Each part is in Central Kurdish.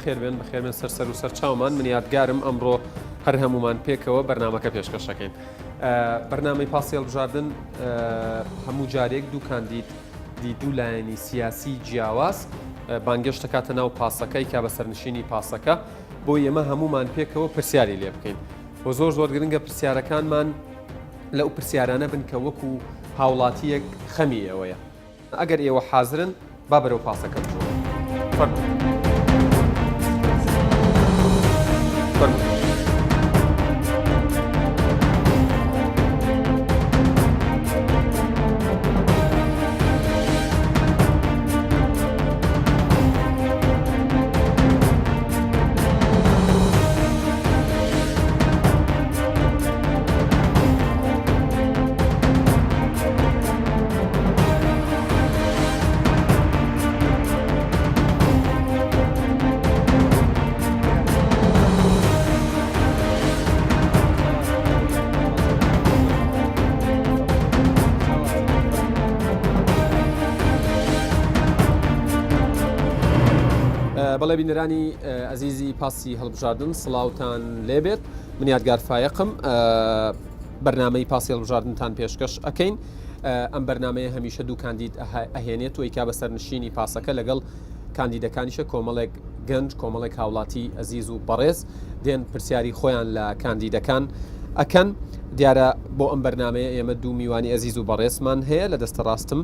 بەخێر بێن بەخێر بێن سەر سەر و سەر چاومان من یادگارم ئەمڕۆ هەر هەمومان پێکەوە بەرنمەکە پێشکەشەکەین بەرنامەی پاسی هەڵبژاردن هەموو جارێک دوو کاندید دی دوو لایەنی سیاسی جیاواز بانگێشت دەکاتە ناو پاسەکەی کا بە سەرنشینی پاسەکە بۆ ئێمە هەمومان پێکەوە پرسیاری لێ بکەین و زۆر زۆر گرنگە پرسیارەکانمان لەو پرسیارانە بن کە وەکو هاوڵاتیەک خەمی ئێوەیە ئەگەر ئێوە حازرن با بەرەو پاسەکە بجوڵێن. فەرموون. فەرموون. بەڵێ بینەرانی ئەزیزی پاسی هەڵبژاردن سڵاوتان لێبێت من یادگار فایەقم بەرنامەی پاسی هەڵبژاردنتان پێشکەش ئەکەین ئەم بەرنمەیە هەمیشە دوو کاندید ئەهێنێت و ئەیکا بە سەرنشینی پاسەکە لەگەڵ کاندیدەکانیشە کۆمەڵێک گەنج کۆمەڵێک هاوڵاتی ئەزیز و بەڕێز دێن پرسیاری خۆیان لە کاندیدەکان ئەکەن دیارە بۆ ئەم بەرنمەیە ئێمە دوو میوانی ئەزیز و بەڕێزمان هەیە لە دەستە ڕاستم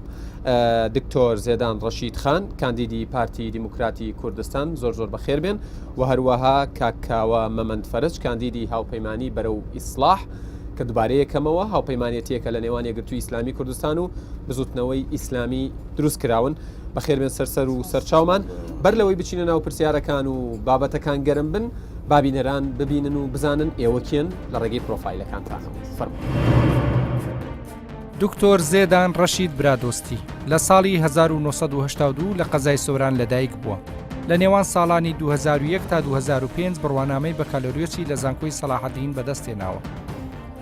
دکتۆر زێدان ڕەشید خان کاندیدی پارتی دیموکراتی کوردستان زۆر زۆر بەخێر بێن و هەروەها کاک کاوە مەمەند فەرەج کاندیدی هاوپەیمانی بەرەو ئیسڵاح کە دوبارە یەکەمەوە هاوپەیمانێتیەکە لە نێوان یەکگرتووی ئیسلامی کوردستان و بزوتنەوەی ئیسلامی دروست کراون بەخێر بێن سەر سەر و سەرچاومان بەر لەوەی بچینە ناو پرسیارەکان و بابەتەکان گەرم بن با بینەران ببینن و بزانن ئێوە کێن لە ڕێگەی پرۆفایلەکانتانەوە فەرموو. دکتۆر زێدان ڕەشید برادۆستی، لە ساڵی 1982 لە قەزای سۆران لەدایک بووە. لە نێوان ساڵانی 2001 تا 2005 بڕوانامەی بەکالۆریۆسی لە زانکۆی سەڵاحەدین بەدەستهێناوە.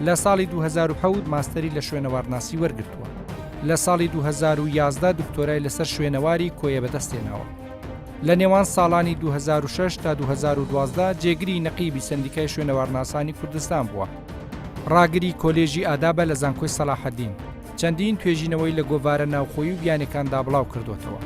لە ساڵی 2007 ماستەری لە شوێنەوارناسی وەرگرتووە. لە ساڵی 2011 دکتۆرای لەسەر شوێنەواری کۆیە بەدەستهێناوە. لە نێوان ساڵانی 2006 تا 2012 جێگری نەقیبی سەندیکای شوێنەوارناسانی کوردستان بووە. ڕاگری کۆلێژی ئادابە لە زانکۆی سەلاحەدین، چەندین توێژینەوەی لە گۆڤارە ناوخۆیی و بیانیەکاندا بڵاو کردووەتەوە.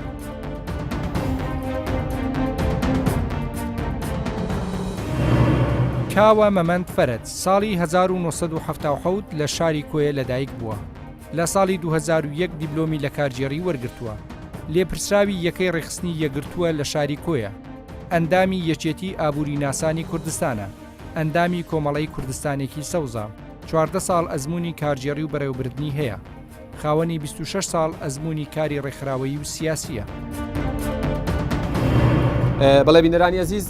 کاوە مەمەند فەرەج ساڵی 1977 لە شاری کۆیە لەدایک بووە. لە ساڵی 2001 دیبلۆمی لە کارگێڕی وەرگرتووە. لێپرسراوی یەکەی ڕێکخستنی یەکگرتووە لە شاری کۆیە. ئەندامی یەکێتی ئابووریناسانی کوردستانە. ئەندامی کۆمەڵەی کوردستانێکی سەوزە، 14 ساڵ ئەزموونی کارگێڕی و بەڕێوەبردنی هەیە. خاوەنی 26 ساڵ ئەزموونی کاری ڕێکخراوەیی و سیاسییە. بەڵێ بینەرانی ئەزیز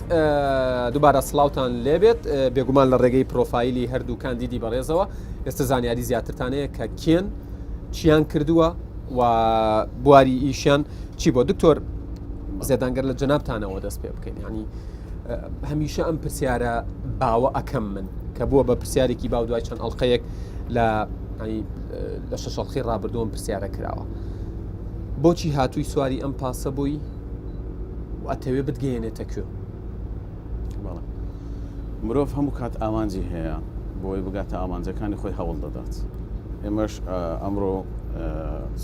دووبارە سڵاوتان لێبێت بێگومان لە ڕێگەی پرۆفایلی هەردوو کاندیدی بەڕێزەوە ئێستا زانیاری زیاترتان هەیە کە کێن چیان کردووە و بواری ئیشیان چی بۆ دکتۆر زێدانگەر لە جەنابتانەوە دەست پێ بکەین ینی هەمیشە ئەم پرسیارە باوە ئەکەم من کە بووە بە پرسیارێکی باو دوای چەند ئەڵلقەیەک لە لە شەش ئەڵقەی ڕابردووم پرسیارە کراوە بۆچی هاتووی سواری ئەم پاسە بووی و ئەتەوێ بتگەیەنێتە کوێ مرۆڤ هەموو کات ئامانجی هەیە بۆی بگاتە ئامانجەکانی خۆی هەوڵ دەدات ئێمەش ئەمڕۆ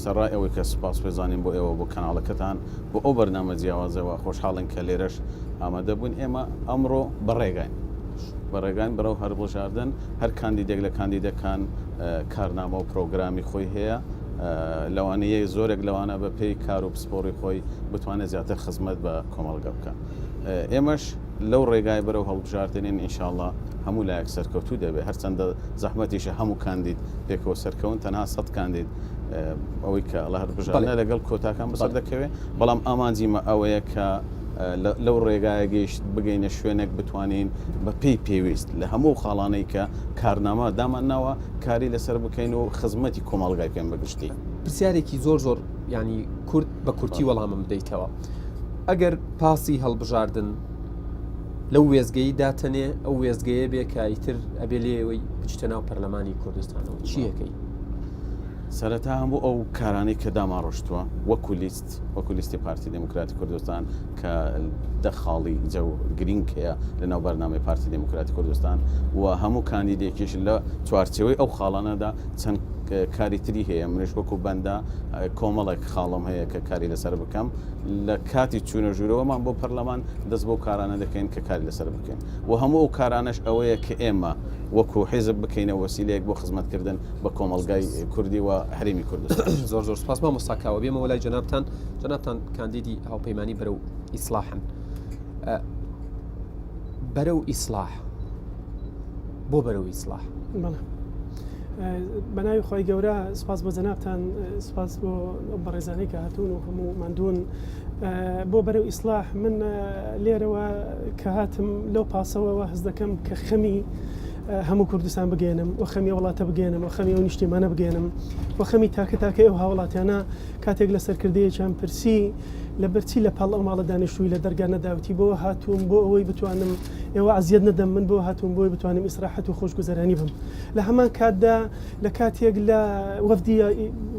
سەرای ئەوەی کە سوپاس پێزانین بۆ ئێوە بۆ کەناڵەکەتان بۆ ئەو بەرنامە جیاوازەوە خۆشحاڵین کە لێرەش ئامادە بووین ئێمە ئەمڕۆ بەڕێگاین بەڕێگاین بەرەو هەربڵژاردن هەر کاندیدێک لە کاندیدەکان کارنامە و پرۆگرامی خۆی هەیە لەوانەیە زۆرێک لەوانە بە پێی کار و پسپۆڕی خۆی بتوانێت زیاتر خزمەت بە کۆمەڵگە بکە ئێمەش لەو ڕێگای بەرەو هەڵبژاردنین ئینشاءاللە هەموو لایەک سەرکەوتوو دەبێت هەرچەندە زەحمەتیشە هەموو کاندید پێکەوە سەرکەون تەنها 100 کاندید ئەوەی کە ئەڵە هەربژاردنە لەگەڵ کۆتاکان بەسەر دەکەوێت بەڵام ئامانجیمە ئەوەیە کە لەو ڕێگایە گەیشت بگەینە شوێنێک بتوانین بە پێی پێویست لە هەموو خاڵانەی کە کارنامە دامان ناوە کاری لەسەر بکەین و خزمەتی کۆمەڵگای بکەین بە گشتی. پرسیارێکی زۆر زۆر یانی کورت بە کورتی وەڵامم بدەیتەوە ئەگەر پاسی هەڵبژاردن لەو وێستگەی داتەنێ ئەو وێستگەیە بێ کە ئیتر ئەبێ لێەوەی بچیتە ناو پەرلەمانی کوردستانەوە چیەکەی؟ سەرەتا هەموو ئەو کارانەی کە دامان ڕشتووە وەکو لیست وەکو لیستی پارتی دێموکراتی کوردستان کە دە خاڵی جەو گرینگ هەیە لە ناو بەرنامەی پارتی دێموکراتی کوردستان و هەموو کاندیدێکیش لە چوارچێوەی ئەو خاڵانەدا چەند کاری تری هەیە منیش وەکو بەندە کۆمەڵێک خاڵم هەیە کە کاری لەسەر بکەم لە کاتی چوونە ژوورەوەمان بۆ پەرلەمان دەست بۆ کارانە دەکەین کە کاری لەسەر بکەین و هەموو ئەو کارانەش ئەوەیە کە ئێمە وەکو حیزب بکەینە وەسیلەیەک بۆ خزمەتکردن بە کۆمەڵگای کوردی و هەرێمی کوردستان. زۆر زۆر سپاس مامۆستا کاوە بێمەوە لای جەنابتان جەنابتان کاندیدی هاوپەیمانی بەرەو ئیسلاحن بەرەو ئیسلاح بۆ بەرەو ئیسلاح بەڵێ بە ناوی خی گەورە سپاس بۆ جەنابتان سپاس بۆ بەڕێزانەی کە هاتوون و هەموو ماندوون بۆ بەرەو ئیسلاح من لێرەوە کە هاتم لەو پاسەوەوە هەست دەکەم کە خەمی هەموو کوردستان بگەێنم و خەمی وڵاتە بگەێنم و خەمی ئەو نیشتیمانە بگەێنم و خەمی تاکە تاکە ئەو هاوڵاتیانە کاتێک لە سەرکردەیەکیان پرسی لەبەرچی لە پاڵ ئەو ماڵە دانیشتووی لە دەرگا نەداوتی بۆ هاتووم بۆ ئەوەی بتوانم ئێوە ئەزیەت نەدەم من بۆ هاتووم بۆی بتوانم ئیسراحەت و خۆشگوزەرانی بم لە هەمان کاتدا لە کاتێک لە وەفدی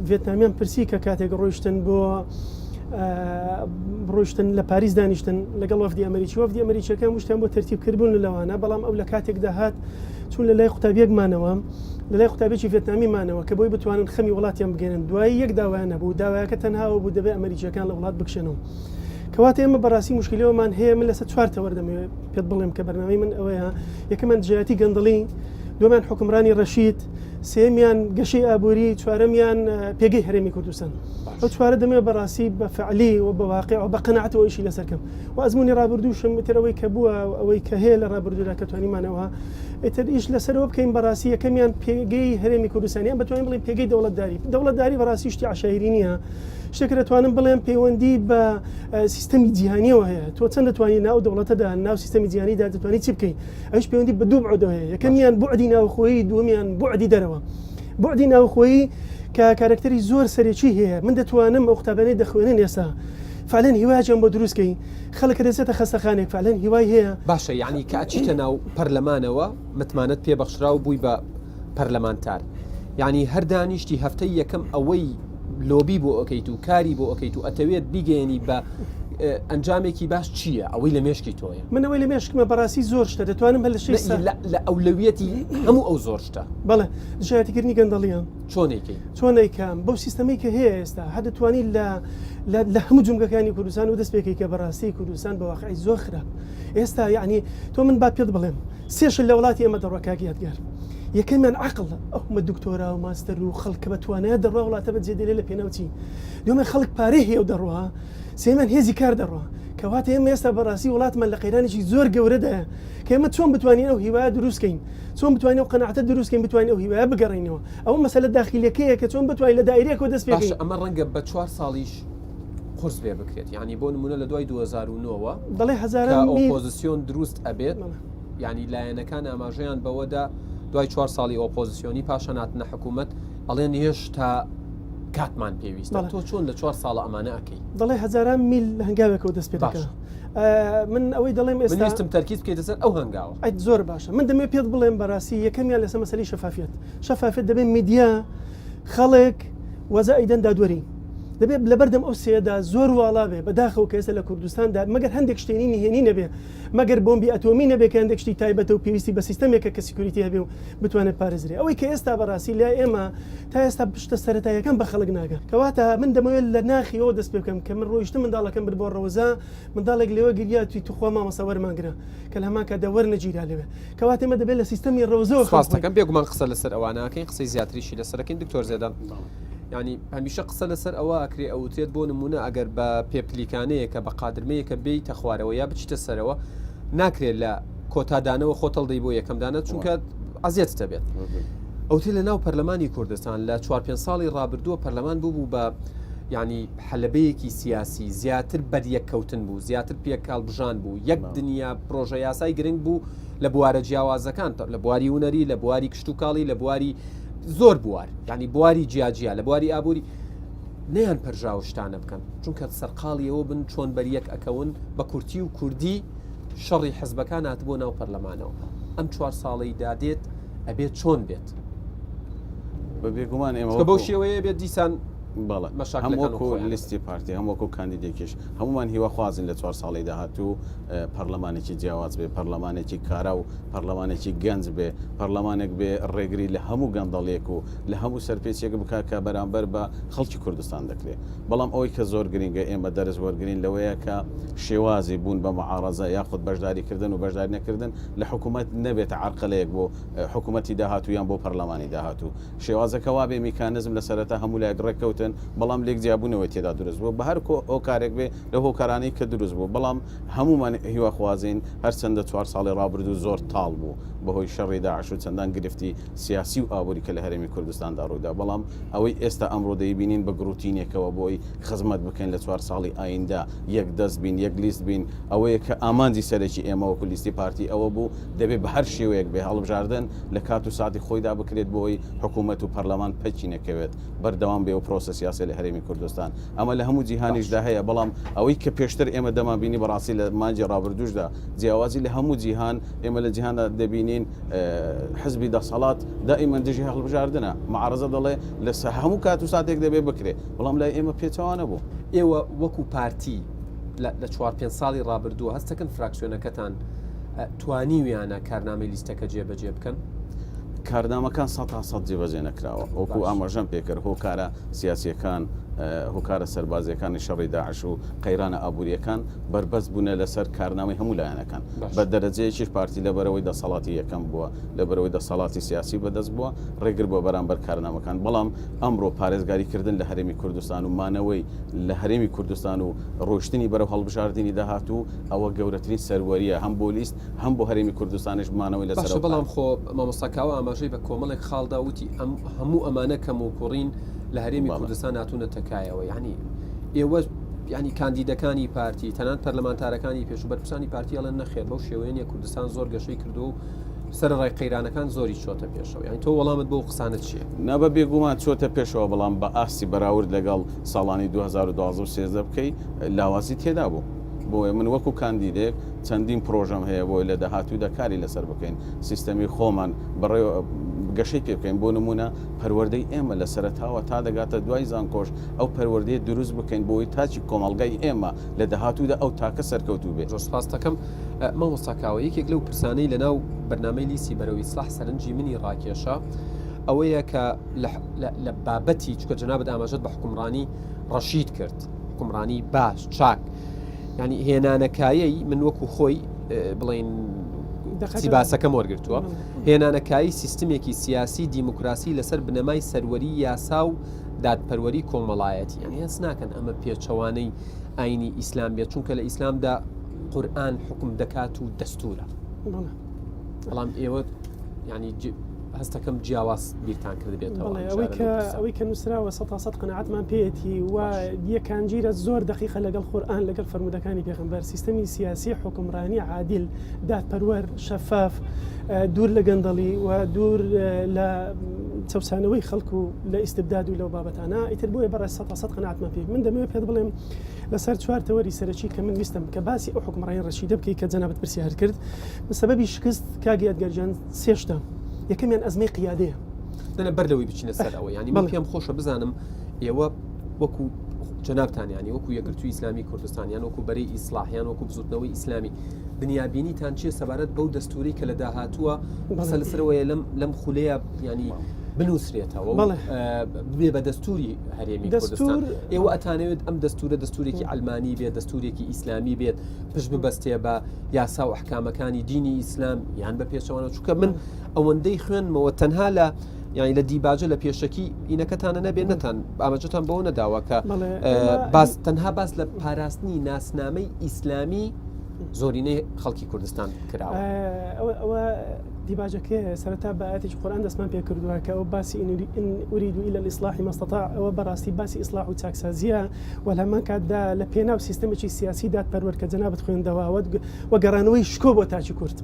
ڤێتنامیان پرسی کە کاتێک ڕۆیشتن بۆ ڕۆیشتن لە پاریس دانیشتن لەگەڵ وەفدی ئەمریکی وەفدی ئەمریکیەکان وشتیان بۆ تەرتیب کردبوون لەوانە بەڵام ئەو لە کاتێکدا هات چون لە لای قوتابیەک مانەوە لە لای قوتابیەکی ڤێتنامی مانەوە کە بۆی بتوانن خەمی وڵاتیان بگەێنن دوایی یەک داوایان هەبوو داوایەکە تەنها ئەوە بوو دەبێ ئەمریکیەکان لە وڵات بکشێنەوە کەواتە ئێمە بەڕاستی مشکلەوەمان هەیە من لەسەر چوار تەوەر دەمەوێت پێت بڵێم کە بەرنامەی من ئەوەیە یەکەمان دژایەتی گەندەڵی دووەمیان حوکمڕانی ڕەشید، سێیەمیان گەشەی ئابووری، چوارەمیان پێگەی هەرێمی کوردستان. ئەو چوارە دەمەوێت بەڕاستی بە فعلی و بە واقع و بە قەناعەتەوە ئیشی لەسەر کەم و ئەزموونی ڕابردووشم ئیتر ئەوەی کە بووە و ئەوەی کە هەیە لە ڕابردوودا کە توانیمانەوە ئیتر ئیش لەسەرەوە بکەین بەڕاستی یەکەمیان پێگەی هەرێمی کوردستان یان بتوانین بڵێین پێگەی دەوڵەتداری. دەوڵەتداری بەڕاستی شتی عەشایری نییە، شتێکە دەتوانم بڵێم پەیوەندی بە سیستەمی جیهانیەوە هەیە. تۆ چەند دەتوانی ناو دەوڵەتەدا ناو سیستەمی جیهانیدا دەتوانی چی بکەی؟ ئەویش پەیوەندی بە دوو بعدەوە هەیە یەکەمیان بعدی ناوخۆیی دووەمیان بعدی دەرەوە بعدی ناوخۆیی کە کارکتەری زۆر سەرەکی هەیە من دەتوانم ئەو قوتابیانەی دەخوێنن ئێستا فعلەن هیواجیان بۆ دروستکەی خەڵک دەچێتە خەستەخانێک فعلەن هیوای هەیە باشە یعنی کە ئەچیتە ناو پەرلەمانەوە متمانەت پێ بەخشراو بووی بە پەرلەمانتار یعنی هەر دانیشتی هەفتەی یەکەم ئەوەی لۆبی بۆ ئەکەیت و کاری بۆ ئەکەیت و ئەتەوێت بیگەیەنی بە ئەنجامێکی باش چییە ئەوەی لە مێشکی تۆیە؟ من ئەوەی لە مێشکمە بەڕاستی زۆر شتە دەتوانم هەر لە شەی سەر لە ئەولەویەتی هەموو ئەو زۆر شتە. بەڵێ دژایەتیکردنی گەندەڵیە. چۆن ئەیکەی؟ چۆن ئەیکەم بەو سیستەمەی کە هەیە ئێستا هەر دەتوانی لە لە هەموو جومگەکانی کوردستان و دەست پێکەی کە بەڕاستی کوردستان بە واقعی زۆر خراپ ئێستا یعنی تۆ من با پێت بڵێم سێ شت لە وڵاتی ئێمە دەڕوا کاک یادگار یەکەمیان عەقڵ ئەو هەمە دکتۆرا و ماستەر و خەڵک کە بە توانایە دەڕوا وڵاتە بە جێدێلێ لە پێناو چی دووەمیان خەڵک پارەی هەیە و دەڕوا سێیەمیان هێزی کار دەڕوا کەواتە ئێمە ئێستا بەڕاستی وڵاتمان لە قەیرانێکی زۆر گەورەدایە کە ئێمە چۆن بتوانین ئەو هیوایە دروست کەین چۆن بتوانین ئەو قەناعەتە دروست کەین بتوانین ئەو هیوایە بگەڕێینەوە ئەوە مەسەلە داخیلەکەیە کە چۆن بتوانین لە دایرەیەکەوە دەست پێ باشە بکەین ئەمە ڕەنگە بە چوار ساڵیش قورس بێ بکرێت یعنی بۆ نمونە لە دوای 2009ەوە دەڵێ کە هەزاران میل ئۆپۆزیسیۆن دروست ئەبێت بەڵێ. یعنی لایەنەکان ئاماژەیان بەوەدا دوای چوار ساڵی ئۆپۆزیسیۆنی پاشان هاتنە حکوومەت ئەڵێن هێشتا کاتمان پێویستە بەڵێ. تۆ چۆن لە چوار ساڵە ئەمانە ئەکەی دەڵێ هەزاران میل لە هەنگاوێکەوە دەست پێ دەکا باشە. من ئەوەی دەڵێم من ئێستا ویستم تەرکیز بکەیتە سەر ئەو هەنگاوە ئەی زۆر باشە من دەمەوێت پێت بڵێم بەڕاستی یەکەمیان لەسەر مەسەلەی شەفافیەت شەفافیەت دەبێت میدیا خەڵک وەزائیدەن دادوەری دەبێت لەبەردەم ئەو سێیەدا زۆر واڵا بێ، بەداخەوە کە ئێستا لە کوردستاندا مەگەر هەندێک شتێنی نهێنی نەبێ، مەگەر بۆمبی ئەتۆمی نەبێ کە هەندێک شتی تایبەتە و پێویستی بە سیستەمێکە کە security هەبێ و بتوانێت پارێزرێ. ئەوەی کە ئێستا بەڕاستی لای ئێمە تا ئێستا شتە سەرەتاییەکان بە خەڵک ناگەن. کەواتە من دەمەوێت لە ناخیەوە دەست پێ بکەم کە من ڕۆیشتم منداڵەکەم برد بۆ ڕەوزە، منداڵێک لێوە گریا توی توخوا مامۆستا وەرمانگرە کە لە هەمان کاتدا وەرنەگیرا لەوێ. کەواتە ئێمە دەبێت لە سیستەمی ڕەوزەوە خەم سوپاست بخۆین. دەکەم. بێگومان قسە لەسەر ئەوانە ئەکەین، قسەی زیاتریشی لەسەر ئەکەین. دکتۆر زێدان. یانی هەمیشە قسە لەسەر ئەوە ئەکرێ ئەوترێت بۆ نمونە ئەگەر بە پێپلیکانەیەکە بە قادرمەیەکە بێیتە خوارەوە یا بچیتە سەرەوە ناکرێت لە کۆتا دانەوە خۆت هەڵدەی بۆ یەکەم دانە چونکە عەزیەتت دەبێت ئەوترێ لە ناو پەرلەمانی کوردستان لە چوار پێنج ساڵی ڕابردووە پەرلەمان بوو بە یعنی حەلەبەیەکی سیاسی زیاتر بەریەککەوتن بوو زیاتر پێکهەڵبژان بوو یەک دنیا پرۆژە یاسای گرنگ بوو لە بوارە جیاوازەکان لە بواری هونەری لە بواری کشتتوکاڵی لە بواری زۆر بوار یعنی بواری جیاجیا لە بواری ئابووری نیان پەرژاو شتانە بکەن چونکە سەرقاڵی ئەوە بن چۆن بەریەک ئەکەون بە کورتی و کوردی شەڕی حزبەکان هاتبووە ناو پەرلەمانەوە ئەم چوار ساڵەی دادێت ئەبێت چۆن بێت بە بێگومان ئێمە بەو شێوەیە بێت دیسان. بەڵێ هەم وەکو لیستی پارتی هەم وەکو کاندیدێکیش هەمومان هیواخوازین لە چوار ساڵی داهاتوو پەرلەمانێکی جیاواز بێ، پەرلەمانێکی کارا و پەرلەمانێکی گەنج بێ، پەرلەمانێک بێ ڕێگری لە هەموو گەندەڵیەک و لە هەموو سەرپێچیەک بکا کە بەرامبەر بە خەڵکی کوردستان دەکرێ. بەڵام ئەوەی کە زۆر گرینگە ئێمە دەرس وەرگرین لەوەیە کە شێوازی بوون بە معارەزە یاخود بەشداری کردن و بەشداری نەکردن لە حکوومەت نەبێتە عەرقەلەیەک بۆ حکوومەتی داهاتوو یان بۆ پەرلەمانی داهاتوو. شێوازەکە وابێ میکانزم لە سەرەتا هەموو لایەک ڕێککەوتن بەڵام لێک جیابوونەوەی تێدا دروست بوو بە هەر هۆکارێک بێ لەو هۆکارانەی کە دروست بوو بەڵام هەموومان هیواخوازین هەرچەندە چوار ساڵی ڕابردوو زۆر تاڵ بوو بەهۆی شەڕی داعش و چەندان گرفتی سیاسی و ئابووری کە لە هەرێمی کوردستاندا ڕوویدا بەڵام ئەوەی ئێستا ئەمڕۆ دەیبینین بە گڕوتینێکەوە بۆی خزمەت بکەین لە چوار ساڵی ئایندە یەک دەست بین یەک لیست بین ئەوەیە کە ئامانجی سەرەکی ئێمە وەکو لیستی پارتی ئەوە بوو دەبێ بە هەر شێوەیەک بێ هەڵبژاردن لە کات و ساتی خۆیدا بکرێت بۆی حکوومەت و پەرلەمان پەکی نەکەوێت بەردەوام بێ و پرۆسە سیاسیە لە هەرێمی کوردستان ئەمە لە هەموو جیهانیشدا هەیە بەڵام ئەوەی کە پێشتر ئێمە دەمانبینی بەڕاستی لە مانگی ڕابردووشدا جیاوازی لە هەموو جیهان ئێمە لە جیهاندا دەبینین حزبی دەسەڵات دائیمەن دژی هەڵبژاردنە معارەزە دەڵێ لە هەموو کات و ساتێک دەبێ بکرێ بەڵام لای ئێمە پێچەوانە بوو. ئێوە وەکو پارتی لە چوار پێنج ساڵی ڕابردووە هەستەکەن فراکسیۆنەکەتان توانیویانە کارنامەی لیستەکە جێبەجێ بکەن؟ کارنامەکان سەد تا سەد جێبەجێ نەکراوە وەکو ئاماژەم پێکرد هۆکارە سیاسیەکان هۆکارە سەربازیەکانی شەڕی داعش و قەیرانە ئابووریەکان بەربەست بوونە لەسەر کارنامەی هەموو لایەنەکان بە دەرەجەیەکیش پارتی لەبەرەوەی دەسەڵاتی یەکەم بووە لەبەرەوەی دەسەڵاتی سیاسی بەدەست بووە ڕێگر بووە بەرامبەر کارنامەکان بەڵام ئەمڕۆ پارێزگاری کردن لە هەرێمی کوردستان و مانەوەی لە هەرێمی کوردستان و ڕۆشتنی بەرەو هەڵبژاردنی داهاتوو ئەوە گەورەترین سەروەریە هەم بۆ لیست هەم بۆ هەرێمی کوردستانیش مانەوەی لەسەر باشە بەڵام خۆ مامۆستا کاوە ئاماژەی بە کۆمەڵێک خاڵدا وتی ئەم هەموو ئەمانە کەم و کوڕین لە هەرێمی کوردستان هاتوونەتە کایەوە یعنی ئێوە ینی کاندیدەکانی پارتی تەنان پەرلەمانتارەکانی پێشوو بەرپرسانی پارتی ئەڵێن نەخێر بەو شێوەیە نیە کوردستان زۆر گەشەی کردو و سەرەڕای قەیرانەکان زۆری چۆتە پێشەوە یعنی تۆ وەڵامت بۆ قسانە چییە؟ نا بە بێگومان چۆتە پێشەوە بەڵام بە ئاستی بەراورد لەگەڵ ساڵانی 2012 و 13 بکەی لاوازی تێدا بوو. بۆیە من وەکو کاندیدێک چەندین پرۆژەم هەیە بۆی لە داهاتوودا کاری لەسەر بکەین، سیستەمی خۆمان بەڕێوە گەشەی پێ بکەین، بۆ نموونە پەروەردەی ئێمە لە سەرەتاوە تا دەگاتە دوای زانکۆش ئەو پەروەردەیە دروست بکەین بۆی تاکی کۆمەڵگای ئێمە لە داهاتوودا ئەو تاکە سەرکەوتوو بێت. زۆر سوپاست دەکەم مامۆستا کاوە، یەکێک لەو پرسانەی لەناو بەرنامەی لیستی بەرەو ئیسلاح سەرنجی منی ڕاکێشا ئەوەیە کە لە بابەتی چونکە جەنابت ئاماژەت بە حوکمڕانی ڕەشید کرد، حوکمڕانی باش چاک ینی هێنانەکایەی من وەکو خۆی بڵین چی باسەکەم وەرگتووە هێنانەکایی سیستمێکی سیاسی دیموکراسی لەسەر بنەمای سەروەری یاسا و دادپەروەری کۆمەڵایەتی یعنی هەست ناکەن ئەمە پێچەوانەی ئاینی ئیسلام بێت چونکە لە ئیسلامدا قورآن حکم دەکات و دەستورە بەڵام ئێوە ینی هەستەکەم جیاواز بیرتان کردبێتەوە. بەڵێ ئەوەی کە ئەوەی کە نووسراوە سەتا سەد قەناعەتمان پێیەتی و یەکانگیرە زۆر دەقیقە لەگەڵ قورئان لەگەڵ فەرموودەکانی پێغەمبەر سیستەمی سیاسی حوکمڕانی عادل دادپەروەر شەفاف دوور لە گەندەڵی و دوور لە چەوسانەوەی خەڵک و لە ئیستبداد و لەو بابەتانە ئیتر بۆیە بەڕێز سەتا سەد قەناعەتمان پێ من دەمەوێت پێت بڵێم لەسەر چوار تەوەری سەرەکی کە من ویستم کە باسی ئەو حوکمڕانی ڕەشیدە بکەی کە جەنابت پرسیارت کرد سەبەبی شکست کاک یادگار گیان سێ شتە یەکەمیان ئەزمەی قیادەیە. نە بەر لەوەی بچینە سەر ئەوە یانی من پێم خۆشە بزانم ئێوە وەکو جەنابتان ینی وەکو یەکگرتووی ئیسلامی کوردستان یان وەکو بەرەی ئیسلاح یان وەکو بزوتنەوەی ئیسلامی دنیابینیتان چیە سەبارەت بەو دەستوری کە لە داهاتووە قسە لەسەرەوەیە لەم لەم خولەیە ینی بنووسرێتەوە ببێ بە دەستوری هەرێمی کوردستان ئێوە ئەتانەوێت ئەم دەستورە دەستورێکی ئەلمانی بێت دەستورێکی ئیسلامی بێت پشت ببەستێ بە یاسا و ئەحکامەکانی دینی ئیسلام یان بە پێچەوانەوە چونکە من ئەوەندەی خوێندمەوە تەنها لە یانی لە دیباجە لە پێشەکی ئینەکەتانە نەبێ نەتان ئاماژەتان بەوە نەداوە کە باس تەنها باس لە پاراستنی ناسنامەی ئیسلامی زۆرینەی خەڵکی کوردستان کراوە. ئەوە دیباجەکەی سەرەتا بە ئاەتێکی قورئان دەستمان پێ کردووە کە ئەو باسی إن أريد إلا الإصلاح ما استطعت ئەوە بەڕاستی باسی ئیسلاح و چاکسازیە و لە هەمان کاتدا لە پێناو سیستەمێکی سیاسی دادپەروەر کە جەنابت خوێندەوە و گەڕانەوەی شکۆ بۆ تاکی کورد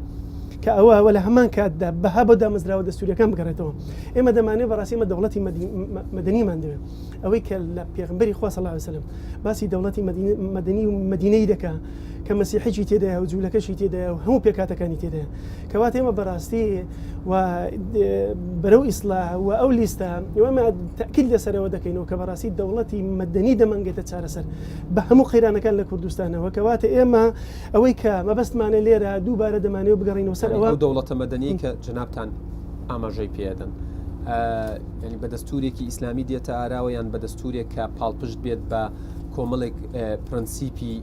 کە ئەوە وە لە هەمان کاتدا بەها بۆ دامەزراوە دەستوریەکان بگەڕێتەوە ئێمە دەمانێت بەڕاستی ئێمە دەوڵەتی مەدەنیمان دەوێت ئەوەی کە لە پێغمبەری خوا صلی الله علیه وسلم باسی دەوڵەتی مەدەنی و مەدینەی دەکا کە کە مەسیحیی تێدایە و جوولەکەشی تێدایە و هەموو پێکهاتەکانی تێدایە. کەواتە ئێمە بەڕاستی و بەرەو ئیسلاح و ئەو لیستە ئێمە تەئکید لەسەرەوە دەکەینەوە کە بەڕاستی دەوڵەتی مەدەنی دەمانگێتە چارەسەر بە هەموو قەیرانەکان لە کوردستانەوە. کەواتە ئێمە ئەوەی کە مەبەستمانە لێرە دووبارە دەمانەوێت بگەڕێینەوە سەر ئەوە. ئەو دەوڵەتە مەدەنیەی کە جەنابتان ئاماژەی پێدەن ینی بە دەستورێکی ئیسلامی دێتە ئاراوە یان بە دەستورێک کە پاڵپشت بێت بە کۆمەڵێک پرەنسیپی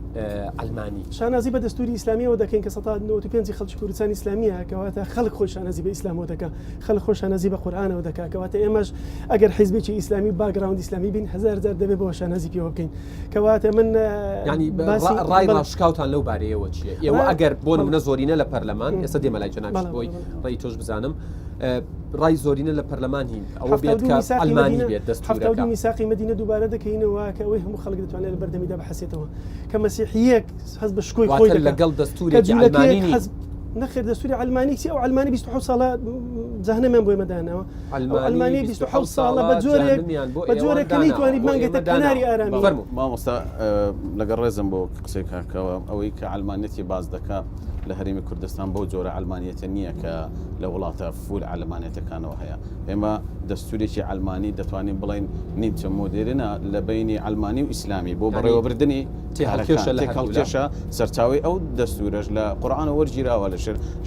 عەلمانی. شانازی بە دەستوری ئیسلامیەوە دەکەین کە سەتا 95 خەڵکی کوردستان ئیسلامیە، کەواتە خەڵک خۆی شانازی بە ئیسلامەوە دەکا، خەڵک خۆی شانازی بە قورئانەوە دەکا، کەواتە ئێمەش ئەگەر حیزبێکی ئیسلامی و background ئیسلامی بین هەزار جار دەبێ بەوە شانازی پێوە بکەین. کەواتە من یانی باسی ڕای بەڵێ. ڕاشکاوتان لەو بارەیەوە چییە؟ ئێوە ئەگەر بۆ نمونە زۆرینە لە پەرلەمان، ئێستا دێمە لای جەنابیشت بەڵێ، بۆی بەڵێ. ڕێی تۆش بزانم، ڕای زۆرینە لە پەرلەمان هین ئەوە حەفتا و بێت دوو کە میساقی عەلمانی مەدینە بێت 72 دەستورەکە. میساقی مەدینە دووبارە دەکەینەوە کە ئەوەی هەموو خەڵک دەتوانێت لە بەردەمیدا بحەسێتەوە کە مەسیحییەک هەست بە شکۆی خۆی واتە دەکا لەگەڵ کە دەستورێکی جوولەکەیەک عەلمانی نین. حەز نەخێر دەستوری عەلمانی چی ئەو عەلمانی 27 ساڵە جەهەنەمیان بۆ ئێمە داناوە ئەو عەلمانی عەلمانی 27 27 ساڵە بە ساڵە جۆرێک جەهەنەمیان بۆ بە ئێوان جۆرێک کە داناوە نەیتوانی بۆ بمانگێتە ئێمە کەناری داناوە. ئارامی. فەرموو. مامۆستا لەگەڵ ڕێزم بۆ قسەی کاکەوە ئەوەی کە عەلمانیەتی باس دەکا لە هەرێمی کوردستان بەو جۆرە عەلمانیەتە نییە کە لە وڵاتە full عەلمانیەتەکانەوە هەیە. ئێمە دەستورێکی عەلمانی دەتوانین بڵێین نیمچە مۆدێرنە لە بەینی عەلمانی و ئیسلامی بۆ یانی بەڕێوەبردنی تێهەڵکێشە کارەکان. لە هەردوولا. تێکهەڵکێشە، سەرچاوەی ئەو دەستورەش لە قورئانەوە وەرگیراوە، لە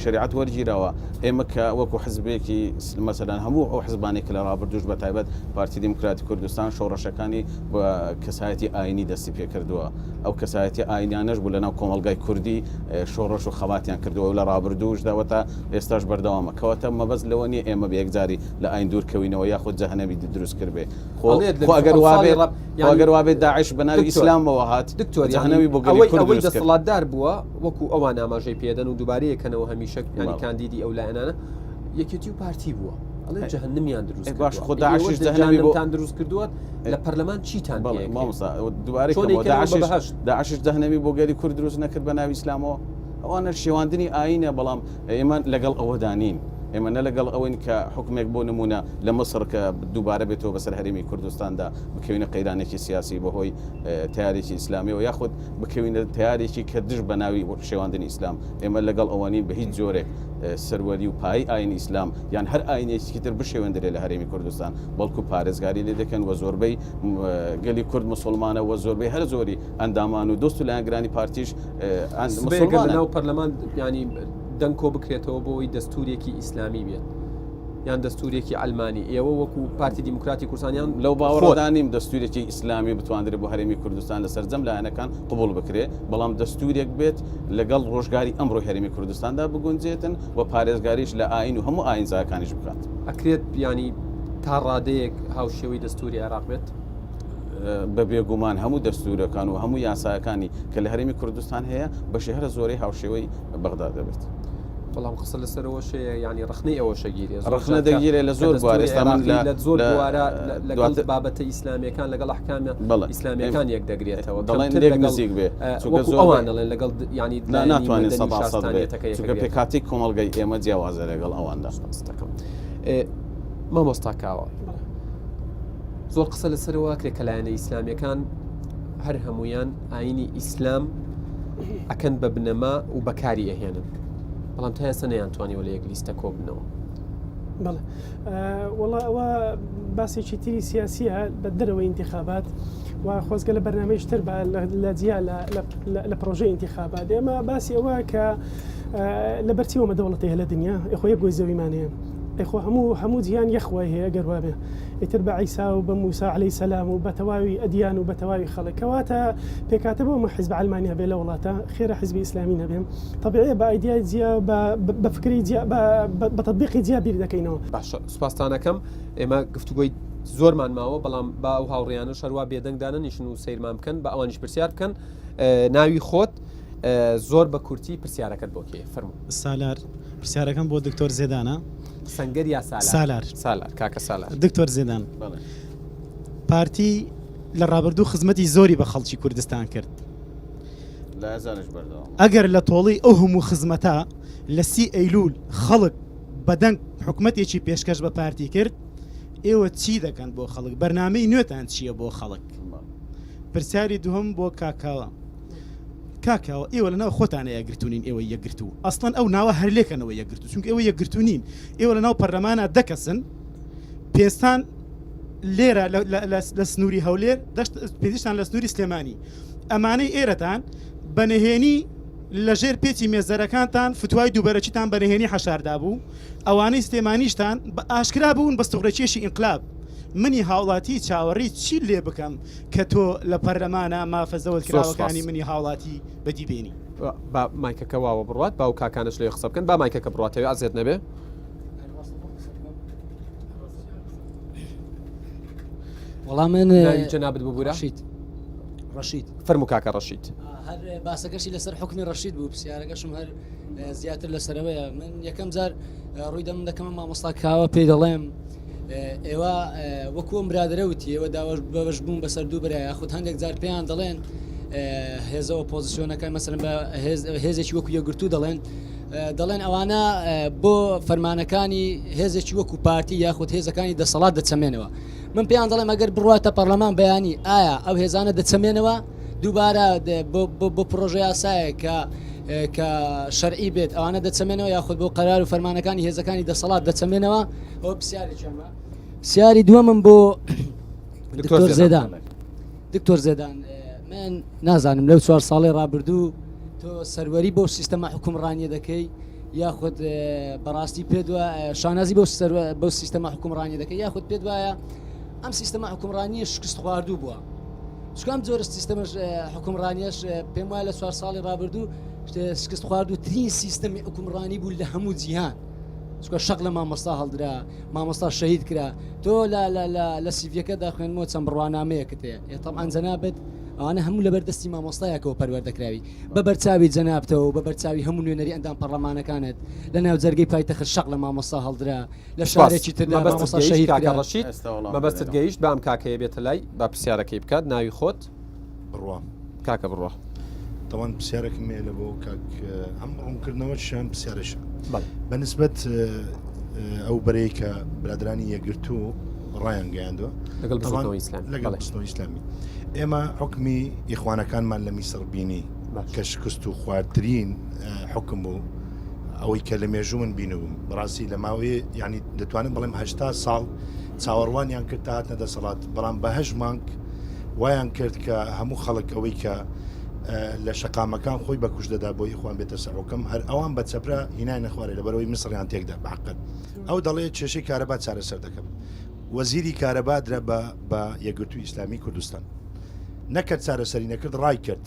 شەریعەت وەرگیراوە. ئێمە کە وەکو حزبێکی مەسەلەن هەموو ئەو حزبانەی کە لە ڕابردووش بە تایبەت پارتی دیموکراتی کوردستان شۆڕشەکانی بە کەسایەتی ئایینی دەستی پێکردووە، ئەو کەسایەتیە ئایینیانەش بوو لەناو کۆمەڵگای کوردی شۆڕش و خەباتیان کردووە و لە ڕابردووشدا و تا ئێستاش بەردەوامە. کەواتە مەبەست لەوە نییە ئێمە بە یەکجاری لە ئایین دوور کەوینەوە یاخود جەهەنەمی دروست کردبێ. خۆ ئەڵێت لە خۆ ئەگەر 27 وا ساڵی بێت ڕاب خۆ یانی ئەگەر وا بێت داعش بە ناوی دکتۆر ئیسلامەوە هات دکتۆر یانی جەهەنەمی بۆ گەلی ئەوەی کورد ئەوەی دروست کرد. دەسەڵاتدار بووە وەکوو ئەوان ئاماژەی پێدەن و دووبارەیەکەنەوە هەمیشە یانی بەڵێ. کاندیدی ئەو لایەنانە یەکێتی و پارتی بووە. ئەڵێ جەهەنمیان دروست ئێ باش کردووە. خۆ ئێوە داعشیش جەهەنەمی بۆ جەهەنمتان دروست کردووە لە پەرلەمان چیتان بەڵێ پێ ئەکرێ؟ مامۆستا دووبارەی چۆن کەمەوە ئەیکەنەوە بە داعشیش بەهەشت؟ داعشیش جەهەنەمی بۆ گەلی کورد دروست نەکرد بە ناوی ئیسلامەوە؟ ئەوانە شێواندنی ئایینە بەڵام ئێمە لەگەڵ ئەوەدا نین. ئێمە نە لەگەڵ ئەوەین کە حوکمێک بۆ نموونە لە میسڕ کە دووبارە بێتەوە بەسەر هەرێمی کوردستاندا بکەوینە قەیرانێکی سیاسی بەهۆی تەیارێکی ئیسلامیەوە یاخود بکەوینە تەیارێکی کە دژ بە ناوی شێواندنی ئیسلام. ئێمە لەگەڵ ئەوە نین بە هیچ جۆرێک سەروەری و پایەی ئایینی ئیسلام یان هەر ئایینێکی تر بشێوێندرێ لە هەرێمی کوردستان بەڵکو پارێزگاری لێ دەکەن و زۆربەی گەلی کورد موسڵمانە و زۆربەی هەرە زۆری ئەندامان و دۆست و لایەنگرانی پارتیش سبەی ئەگەر لەناو پەرلەمان ینی دەنگ کۆ بکرێتەوە بۆ ئەوەی دەستورێکی ئیسلامی بێت یان دەستورێکی ئەلمانی ئێوە وەکو پارتی دیموکراتی کوردستانیان لەو باوەڕدا نیم دەستورێکی ئیسلامی بتواندرێت بۆ هەرێمی کوردستان لە سەرجەم لایەنەکان قبوڵ بکرێ بەڵام دەستورێک بێت لەگەڵ ڕۆژگاری ئەمڕۆی هەرێمی کوردستاندا بگونجێتن و پارێزگاریش لە ئاین و هەموو ئاینزاکانیش بکات. ئەکرێت ینی تا ڕادەیەک هاوشێوەی دەستوری عێراق بێت؟ بە بێگومان هەموو دەستوورەکان و هەموو یاساکانی کە لە هەرێمی کوردستان هەیە بەشی هەرە زۆرەی هاوشێوەی بەغدا دەبێت. بەڵام قسە لەسەرەوەش هەیە یانی ڕەخنەی ئەوەشە گیرێ زۆر ڕەخنە جار کە دەگیرێ لە کە زۆر بوار دەستوری ئێستا من عێراقی لە لە زۆر لە بوارە لە- لەگەڵ دواتر بابەتە ئیسلامیەکان لەگەڵ ئەحکامە بەڵێ ئیسلامیەکان یەک دەگرێتەوە دەڵێن کەمتر لێک لەگەڵ نزیک بێ ئە، چونکە وەکو زۆر ئەوان دەڵێن لەگەڵ د- یانی نا لایەنی ناتوانێت مەدەنی و سەدا سەد بێ شارستانیەتەکە چونکە یەکەگرێتەوە. پێکهاتەی کۆمەڵگەی ئێمە جیاوازە لەگەڵ ئەواندا. سپاست دەکەم. ئێ، مامۆستا کاوە زۆر قسە لەسەرەوە ئەکرێ کە لایەنە ئیسلامیەکان هەر هەمویان ئاینی ئیسلام ئەکەن بە بنەما و بەکاری ئەهێنن بەڵام تا ئێستا نەیانتوانیوە لە یەک لیستە کۆبنەوە. بەڵێ وەڵا ئەوە باسێکی تری سیاسیە بە دەرەوەی انتخابات و خۆزگە لە بەرنمەیش تر بە لە جیا لە پرۆژەی انتخابات ئێمە باسی ئەوە کە لەبەرچی ئەمە دەوڵەتی هەیە لە دنیا ئەخۆ یەک گۆی زەویمان هەیە ئەخۆ هەموو هەموو جیهان یەخوای هەیە گەر وابێ ئیتر بە عیسا و بە موسا عەلەیهی سەلام و بە تەواوی ئەدیان و بە تەواوی خەڵک کەواتە پێکهاتە بۆ ئەمە حیزب عەلمانی هەبێ لە وڵاتە خێرە حیزبی ئیسلامی نەبێ تەبیعیە بە ئایدیای جیا بە بە فکری جیا بە بە تەتبیقی جیا بیر دەکەینەوە. باشە سوپاستان ئەکەم ئێمە گفتوگۆی زۆرمان ماوە بەڵام با ئەو هاوڕێیانەش هەروا بێدەنگ دانەنیشن و سەیرمان بکەن با ئەوانیش پرسیار بکەن ناوی خۆت زۆر بە کورتی پرسیارەکەت بۆ کێیە فەرموو. سالار، پرسیارەکەم بۆ دکتۆر زێدانە. سەنگەر یا سالار؟ سالار. سالار، کاکە سالار. دکتۆر زێدان، بەڵێ. پارتی لە ڕابردوو خزمەتی زۆری بە خەڵکی کوردستان کرد. لە ئێستاش بەردەوامە. ئەگەر لە تۆڵەی ئەو هەموو خزمەتە لە سی ئەیلوول خەڵک بە دەنگ حکومەتێکی پێشکەش بە پارتی کرد، ئێوە چی دەکەن بۆ خەڵک؟ بەرنامەی نوێتان چییە بۆ خەڵک؟ پرسیاری دووهەم بۆ کاک کاوە. کاکاوە ئێوە لەناو خۆتانە یەکگرتوو نین ئێوەی یەکگرتوو ئەسڵەن ئەو ناوە هەر لێکەنەوە یەکگرتوو چونکە ئێوە یەکگرتوو نین ئێوە لەناو پەرلەمانە دە کەسن پێستان لێرە لە سنووری هەولێر دەشت پێزیشتان لە سنووری سلێمانی ئەمانەی ئێرەتان بە نهێنی لە ژێر پێچی مێزەرەکانتان فتوای دووبەرەکیتان بە نهێنی حەشاردا بوو ئەوانەی سلێمانیشتان بە ئاشکرا بوون بە سوغرەکێشی ئینقلاب منی هاوڵاتی چاوەڕێی چی لێ بکەم کە تۆ لە پەرلەمانا مافە زەوت زۆر سوپاس. کراوەکانی منی هاوڵاتی بەدی بێنی. با مایکەکە واوە بڕوات با و کاکانەش لەوێ قسە بکەن با مایکەکە بڕواتەوێ ئەزێت نەبێ. وەڵا من ناوی جەنابت ببورە ڕەشید ڕەشید فەرموو کاکە ڕەشید. هەر باسەکەشی لەسەر حوکمی ڕەشید بوو پرسیارەکەشم هەر زیاتر لەسەرەوەیە من یەکەم جار ڕووی دەم دەکەمە مامۆستا کاوە پێی دەڵێم ئێوە وەکو ئەم برادەرە وتی ئێوە داوەش بەبەش بوون بەسەر دوو برای یاخود هەندێک جار پێیان دەڵێن هێزە ئۆپۆزیسیۆنەکان مەسەلەن بە هێزێکی وەکو یەکگرتوو دەڵێن دەڵێن ئەوانە بۆ فەرمانەکانی هێزێکی وەکو پارتی یاخود هێزەکانی دەسەڵات دەچەمێنەوە من پێیان دەڵێم ئەگەر بڕاتە پەرلەمان بەیانی ئایا ئەو هێزانە دەچەمێنەوە دووبارە بۆ پرۆژە یاسایە کە کە شەرعی بێت ئەوانە دەچەمێنەوە یاخود بۆ قەرار و فەرمانەکانی هێزەکانی دەسەڵات دەچەمێنەوە ئەوە پرسیارێکیانمە پرسیاری دووەمم بۆ دکتۆر زێدان دکتۆر زێدان من نازانم لەو چوار ساڵی ڕابردوو تۆ سەروەری بۆ سیستەمە حکومڕانیە دەکەی یاخود بەڕاستی پێ شانازی بۆ بەو سیستەمە حکومڕانی دەکەی یاخود پێ وایە ئەم سیستەمە حکومڕانیە شکست خواردوو بووە چکام جۆرە سیستەمە حکومڕانیەش پێم وایە لە چوار ساڵی ڕابردوو شکست خواردوو ترین سیستەمی حکومڕانی بوو لە هەموو جیهان چکە شەق لە مامۆستا هەڵدرا مامۆستا شەهید کرا تۆ لە لە لە لە سیڤیەکەدا خوێنمەوە چەند بڕوانامەیەکت هەیە ئێ تەبعەن جەنابت ئەوانە هەموو لەبەر دەستی مامۆستایەکەوە پەروەردەکراوی بە بەرچاوی جەنابتەوە و بە بەرچاوی هەموو نوێنەری ئەندام پەڕلەمانەکانت لە ناو جەرگەی پایتەخت شەق لە مامۆستا هەڵدرا لە سپاس. شارێکی تردا مەبەستت مامۆستا گەیشت شەهید کاکە کرا. ڕەشید ئێستا وەڵام مەبەستت دەدەینەوە. گەیشت با ئەم کاکەیە بێتە لای با پرسیارەکەی بکات ناوی خۆت بڕوا. کاکە بڕوا. تەوان پرسیارێکم هەیە لە بۆ کاک ئەم ڕوونکردنەوە شان پرسیارشە بەڵێ. بە نسبەت ئەو بەرەی کە برادرانی یەکگرتوو ڕایان گەیاندووە لەگەڵ تەوان بزوتنەوەی ئیسلامی لەگەڵ بەڵێ. بزوتنەوەی ئیسلامی ئێمە حکمی ئیخوانەکانمان لە میسڕ بینی باش. کە شکست و خواردترین حکم بوو ئەوەی کە لە مێژوو من بینیبووم بەڕاستی لە ماوەی یعنی دەتوانم بڵێم هەشتا ساڵ چاوەڕوانیان کرد تا هاتنە دەسەڵات بەڵام بە هەشت مانگ وایان کرد کە هەموو خەڵک ئەوەی کە لە شەقامەکان خۆی بە کوش دەدا بۆ ئیخوان بێتە سەر حوکم هەر ئەوان بە چەپرە هینای نەخوارێ لەبەرەوەی میسڕیان تێکدا بە حەقەت ئەو دەڵێ کێشەی کارەبا چارەسەر دەکەم وەزیری کارەبا درا بە بە یەکگرتووی ئیسلامی کوردستان نەکرد چارەسەری نەکرد ڕای کرد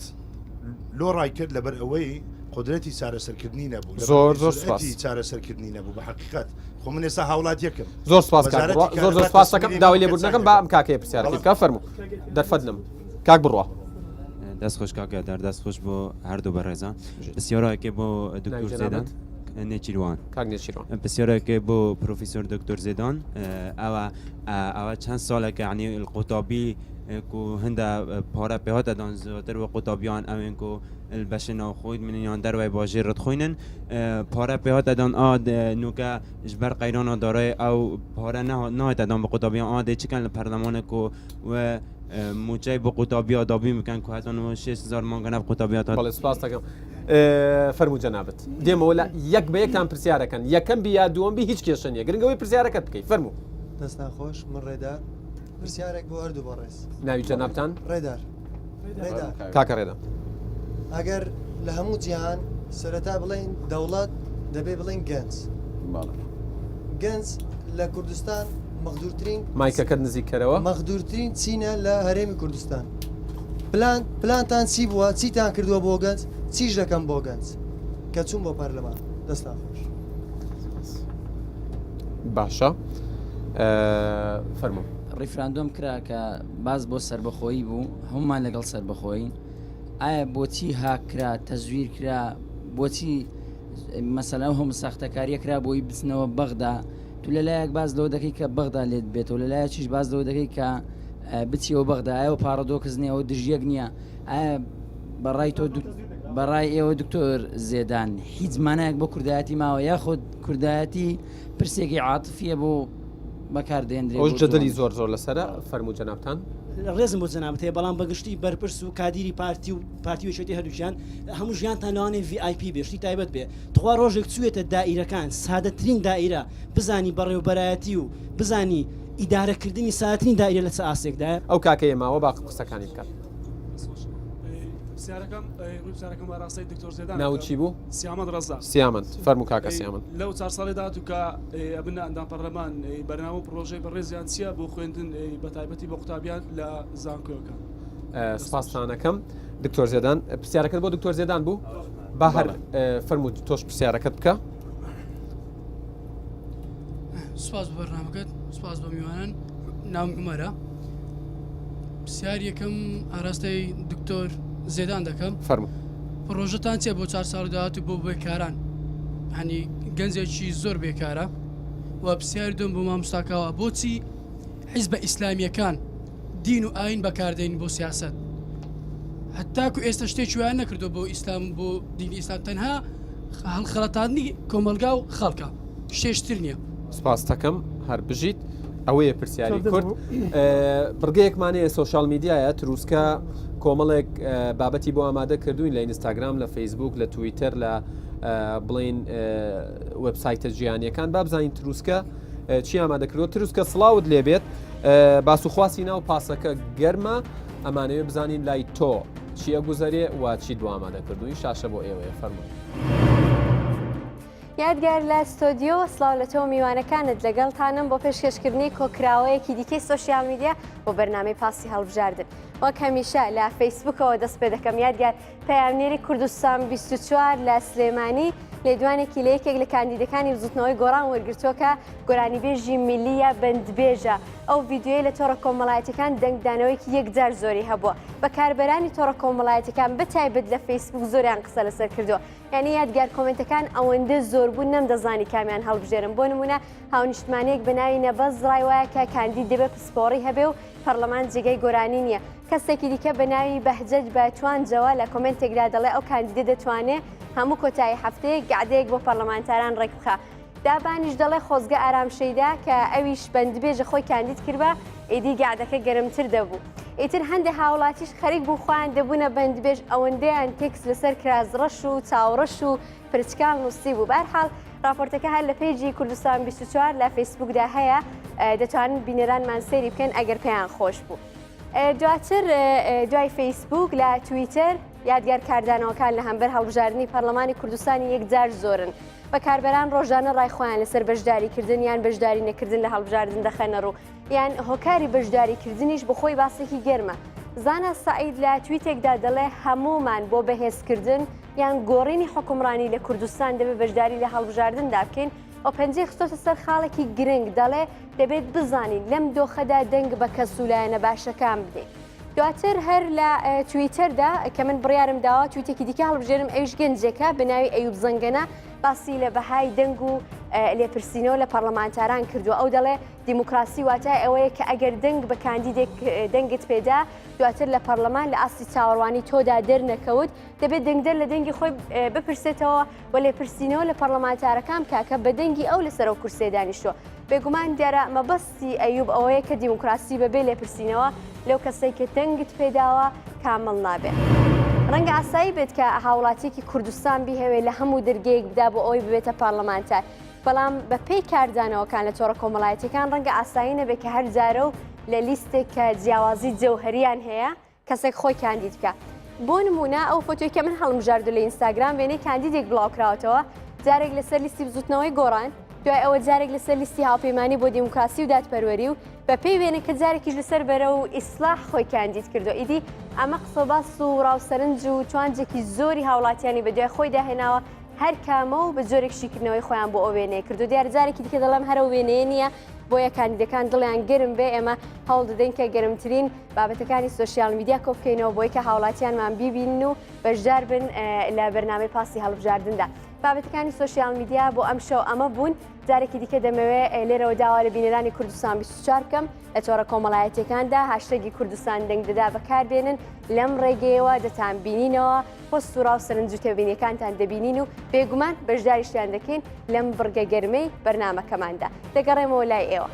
لۆ ڕای کرد لەبەر ئەوەی قدرەتی چارەسەرکردنی نەبوو زۆر زۆر سپاس چارەسەرکردنی نەبوو بە حقیقت خۆ من ئێستا هاوڵاتیەکەم زۆر سپاس کاک بڕوا زۆر زۆر سپاس دەکەم داوای لێبوردنەکەم با ئەم کاکەیە پرسیارەکەی بکا فەرموو دەرفەت نەم کاک بڕوا. دەست خۆش کاک یادار دەست خۆش بۆ هەردوو بەڕێزان پرسیارێکێ بۆ دکتۆر زێدان نێچیروان کاک نێچیروان پرسیارێکێ بۆ پرۆفیسۆر دکتۆر زێدان ئەوە ئەوە چەند ساڵێکە یعنی قوتابی کو هەندە پارە پێهاتە دان زیاتر وە قوتابیان ئەوێن کو بەشە ناوخۆی من یان دەروای باژێر ردخوینن پارە پێهاتە دان ئا نوکە ji ber qeyrana darayê ew pare nehate dan bi qutabiyan a dê çi kin li perlemanê ku we mûçeyê bi qutabiya dabîn bikin ku heta niha 6000 mangane bi qutabiya hat. بەڵێ سپاس دەکەم فەرموو جەنابت دێمەوە لە یەک بە یەکتان پرسیارەکەن یەکەم بی یا دووەم بی هیچ کێشە نییە گرنگ ئەوەی پرسیارەکەت بکەی فەرموو. دەستان خۆش من ڕێدار پرسیارێک بۆ هەردوو بەڕێز. ناوی جەنابتان؟ ڕێدار. ڕێدار. کاکە ڕێدار. ئەگەر لە هەموو جیهان سەرەتا بڵێین دەوڵەت دەبێ بڵێین گەنج. گەنج لە کوردستان مەغدورترین مایکەکەت نزیک کەرەوە. مەغدورترین چینە لە هەرێمی کوردستان. پلان پلانتان چی بووە چیتان کردووە بۆ گەنج چیش دەکەم بۆ گەنج کە چوون بۆ پەرلەمان دەستان خۆش. باشە فەرموو. ڕیفراندۆم کرا کە باس بۆ سەربەخۆیی بوو هەمومان لەگەڵ سەربەخۆیین ئایا بۆچی هاک کرا تەزویر کرا بۆچی مەسەلەن ئەو هەموو ساختەکاریە کرا بۆی بچنەوە بەغدا تو لەلایەک باس لەوە دەکەی کە بەغدا لێت بێتەوە لەلایەکیش باس لەوە دەکەی کە بچیەوە بەغدا ئایا ئەوە پاڕەدۆکس نییە ئەوە دژیەک نییە ئایا بەڕای تۆ بەڕای ئێوە دکتۆر زێدان هیچ مانایەک بۆ کوردایەتی ماوە یاخود کوردایەتی پرسێکی عاتفیە بۆ بەکاردێنرێ ئەوش جەدەلی زۆر زۆر لەسرە فەرموو جەنابتان. ڕێزم بۆ جەنابت هەیە بەڵام بەگشتی بەرپرس و کادیری پارتی و پارتی و یەکێتی هەردووکیان هەموو ژیانتان لەوانەیە ڤی ئای پی بێ شتی تایبەت بێ تخوا ڕۆژێک چوویەتە دائیرەکان سادەترین دائیرە بزانی بەڕێوبەرایەتی و بزانی ئیدارەکردنی سادەترین دائیرە لە چ ئاستێکدایە. ئەو کاکەیە ماوە با قسەکانی بکات. پرسیارەکەم ڕووی پرسیارەکەم ئاراستەی دکتۆر زێدان ناوت چی بوو؟ سیامەند ڕەزا. سیامەند فەرموو کاکە سیامەند. لەو چار ساڵەی داهاتوو کە ئەبنە ئەندام پەرلەمان بەرنامە و پڕۆژەی بەڕێزیان چییە بۆ خوێندن بەتایبەتی بۆ قوتابیان لە زانکۆکان؟ سپاستان ئەکەم دکتۆر زێدان. پرسیارەکەت بۆ دکتۆر زێدان بوو؟ با هەر فەرموو تۆش پرسیارەکەت بکە. سپاس بۆ بەرنامەکەت سپاس بۆ میوانان ناوم عومەرە پرسیار یەکەم ئاراستەی دکتۆر زێدان دەکەم فەرموو پڕۆژەتان چیە بۆ چار ساڵی داهاتوو بۆ بێکاران هەنی گەنجێکی زۆر بێکارە و پرسیاری دوم بۆ مامۆستاکەوە بۆچی حیزبە ئیسلامیەکان دین و ئاین بەکاردێن بۆ سیاست هەتاکو ئێستا شتێکی وایان نەکردو بۆ ئیسلام بۆ دینی ئیسلام تەنها هەڵخەڵەتاندنی کۆمەڵگا و خەڵکە شتێشتر نییە. سپاستەکەم هەر بژیت ئەوەیە پرسیاری کورد بڕگەیەکمان هەیە سۆشیال میدیایە تروسکە کۆمەڵێک بابەتی بۆ ئامادە کردوین لە ئینستاگرام لە فەیسبوک لە تویتەر لە بڵین وبسایتە جیهانیەکان با بزانین تروسکە چی ئامادە کردووە تروسکە سڵاوت لێبێت باس و خواسی ناو پاسەکە گەرمە ئەمانەوێ بزانین لای تۆ چییە گوزەرێ و چی دو ئامادە کردووی شاشە بۆ ئێوەیە فەرموو. یادگار لە ستۆدیۆ سڵاو لە تۆ میوانەکانت لەگەڵتانم بۆ پێشکەشکردنی کۆکراوەیەکی دیکەی سۆشیال میدیا بۆ بەرنامەی پاسی هەڵبژاردن وەک هەمیشە لە فەیسبوکەوە دەست پێ دەکەم یادگار پەیامنێری کوردستان 24 لە سلێمانی لێدوانێکی لە یەکێک لە کاندیدەکانی بزوتنەوەی گۆڕان وەرگرتووە کە گۆرانیبێژی میلیە بەندبێژە ئەو ڤیدیۆیە لە تۆڕە کۆمەڵایەتیەکان دەنگدانەوەیەکی یەکجار زۆری هەبووە بەکاربەرانی تۆڕە کۆمەڵایەتیەکان بەتایبەت لە فەیسبوک زۆریان قسە لەسەر کردووە یانی یادگار کۆمێنتەکان ئەوەندە زۆر بوون نەمدەزانی کامیان هەڵبژێرم بۆ نمونە هاونیشتمانیەک بە ناوی نەبەز ڕای وایە کە کاندید دەبێ پسپۆڕی هەبێ و پەرلەمان جێگەی گۆرانی نییە کەسێکی دیکە بە ناوی بەهجەت بە توانجەوە لە کۆمێنتێکدا دەڵێ ئەو کاندیدە دەتوانێ هەموو کۆتایی هەفتەیەک گەعدەیەک بۆ پەرلەمانتاران ڕێکبخا. دابانیش دەڵێ خۆزگە ئارام شەیدا کە ئەویش بەندبێژە خۆی کاندید کردبا ئیدی گەعدەکە گەرمتر دەبوو. ئیتر هەندێ هاوڵاتیش خەریک بوو خۆیان دەبوونە بەندبێژ ئەوەندەیان تێکست لەسەر کراس ڕەش و چاوڕەش و پرچکان نووسیبوو. بەهەرحاڵ ڕاپۆرتەکە هەر لە پەیجی کوردستان 24 لە فەیسبووکدا هەیە دەتوانن بینەرانمان سەیری بکەن ئەگەر پێیان خۆش بوو. دواتر دوای فەیسبووک لە تویتەر یادگار کاردانەوەکان لە هەمبەر هەڵبژاردنی پەرلەمانی کوردستانی یەکجار زۆرن. بەکاربەران ڕۆژانە ڕای خۆیان لەسەر بەشداریکردن یان بەشداری نەکردن لە هەڵبژاردن دەخەنە ڕوو، یان هۆکاری بەشداریکردنیش بۆ خۆی باسێکی گەرمە. زانا سەعید لە تویتێکدا دەڵێ هەموومان بۆ بەهێزکردن یان گۆڕینی حوکمڕانی لە کوردستان دەبێت بەشداری لە هەڵبژاردندا بکەین و پەنجەی خستۆتە سەر خاڵێکی گرنگ دەڵێ دەبێت بزانین لەم دۆخەدا دەنگ بە کەس و لایەنە باشەکان بدەین. دواتر هەر لە تویتەردا کە من بڕیارم داوە تویتێکی دیکە هەڵبژێرم ئەویش گەنجێکە بە ناوی ئەیوب زەنگەنە باسی لە بەهای دەنگ و لێپرسینەوە لە پەرلەمانتاران کردووە ئەو دەڵێ دیموکراسی واتای ئەوەیە کە ئەگەر دەنگ بە کاندیدێک دەنگت پێدا دواتر لە پەرلەمان لە ئاستی چاوەڕوانی تۆدا دەرنەکەوت دەبێت دەنگدەر لە دەنگی خۆی بپرسێتەوە و لێپرسینەوە لە پەرلەمانتارەکان بکا کە بە دەنگی ئەو لەسەر ئەو کورسیە دانیشتووە. بێگومان دیارە مەبەستی ئەیوب ئەوەیە کە دیموکراسی بەبێ لێپرسینەوە لەو کەسەی کە دەنگت پێداوە کامڵ نابێ. ڕەنگە ئاسایی بێت کە هاوڵاتیەکی کوردستان بیهەوێ لە هەموو دەرگەیەک بدا بۆ ئەوەی ببێتە پەرلەمانتار، بەڵام بە پێی کاردانەوەکان لە تۆڕە کۆمەڵایەتیەکان ڕەنگە ئاسایی نەبێ کە هەر جارە و لە لیستێک کە جیاوازی جەوهەریان هەیە کەسێک خۆی کاندید بکا بۆ نمونە ئەو فۆتۆی کە من هەڵمبژاردو لە ئینستاگرام وێنەی کاندیدێک بڵاوکراوەتەوە جارێک لەسەر لیستی بزوتنەوەی گۆڕان دوای ئەوە جارێک لەسەر لیستی هاوپەیمانی بۆ دیموکراسی و دادپەروەری و بەپێی وێنەکە جارێکیش لەسەر بەرە و ئیسلاح خۆی کاندید کردو ئیدی ئەمە قسە و باس و ڕاو سەرنج و توانجێکی زۆری هاوڵاتیانی بەدوای خۆیدا هێناوە هەر کامە و بە جۆرێک شیکردنەوەی خۆیان بۆ ئەو وێنەیە کردو دیارە جارێکی دیکە دەڵێم هەر ئەو وێنەیە نییە بۆیە کاندیدەکان دڵیان گەرم بێ ئێمە هەوڵ دەدەین کە گەرمترین بابەتەکانی سۆشیال میدیا کۆبکەینەوە بۆی کە هاوڵاتیانمان بیبینن و بەشدار بن لە بەرنامەی پاسی هەڵبژاردندا. بابەتەکانی سۆشیال میدیا بۆ ئەم شەو ئەمە بوون جارێکی دیکە دەمەوێت لێرەوە داوا لە بینەرانی کوردستان 24 بکەم لە تۆڕە کۆمەڵایەتیەکاندا هاشتەگی کوردستان دەنگ دەدا بەکاربێنن لەم ڕێگەیەوە دەتان بینینەوە پۆست و ڕاو سەرنج و تێبینیەکانتان دەبینین و بێگومان بەشداریشتان دەکەین لەم بڕگە گەرمەی بەرنامەکەماندا دەگەڕێمەوە لای ئێوە.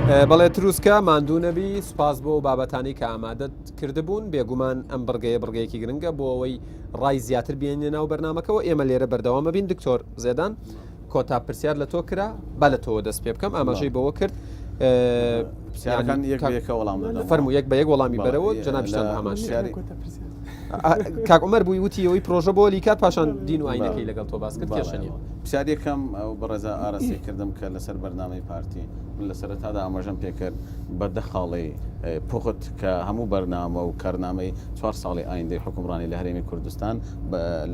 بەڵێ تروسکە ماندوو نەبی سوپاس بۆ بابەتانی کە ئامادەت کردبوون بێگومان ئەم بڕگەیە بڕگەیەکی گرنگە بۆ ئەوەی ڕای زیاتر بێنە ناو بەرنمەکەەوە ئێمە لێرە بەردەوامە بین دکتۆر زێدان کۆتا پرسیار لە تۆ کرا با لە تۆوە دەست پێ بکەم ئاماژەی بەوە کرد پرسیارەکان یەک بە یەکە وەڵام دەدەم فەرموو یەک بە یەک وەڵامی بەرەوە جەنابیشتان بە هەمان شێوە. کاک عومەر بووی وتی ئەوەی پرۆژە بۆ لیکات پاشان دین و ئاینەکەی لەگەڵ تۆ باس کرد کێشە نییە. پرسیار یەکەم ئەو بەڕێزە ئاراستەی کردم کە لەسەر بەرنامەی پارتی من لە سەرەتادا ئاماژەم پێکرد بە دە خاڵی پوخت کە هەموو بەرنامە و کارنامەی چوار ساڵی ئایندەی حوکمڕانی لە هەرێمی کوردستان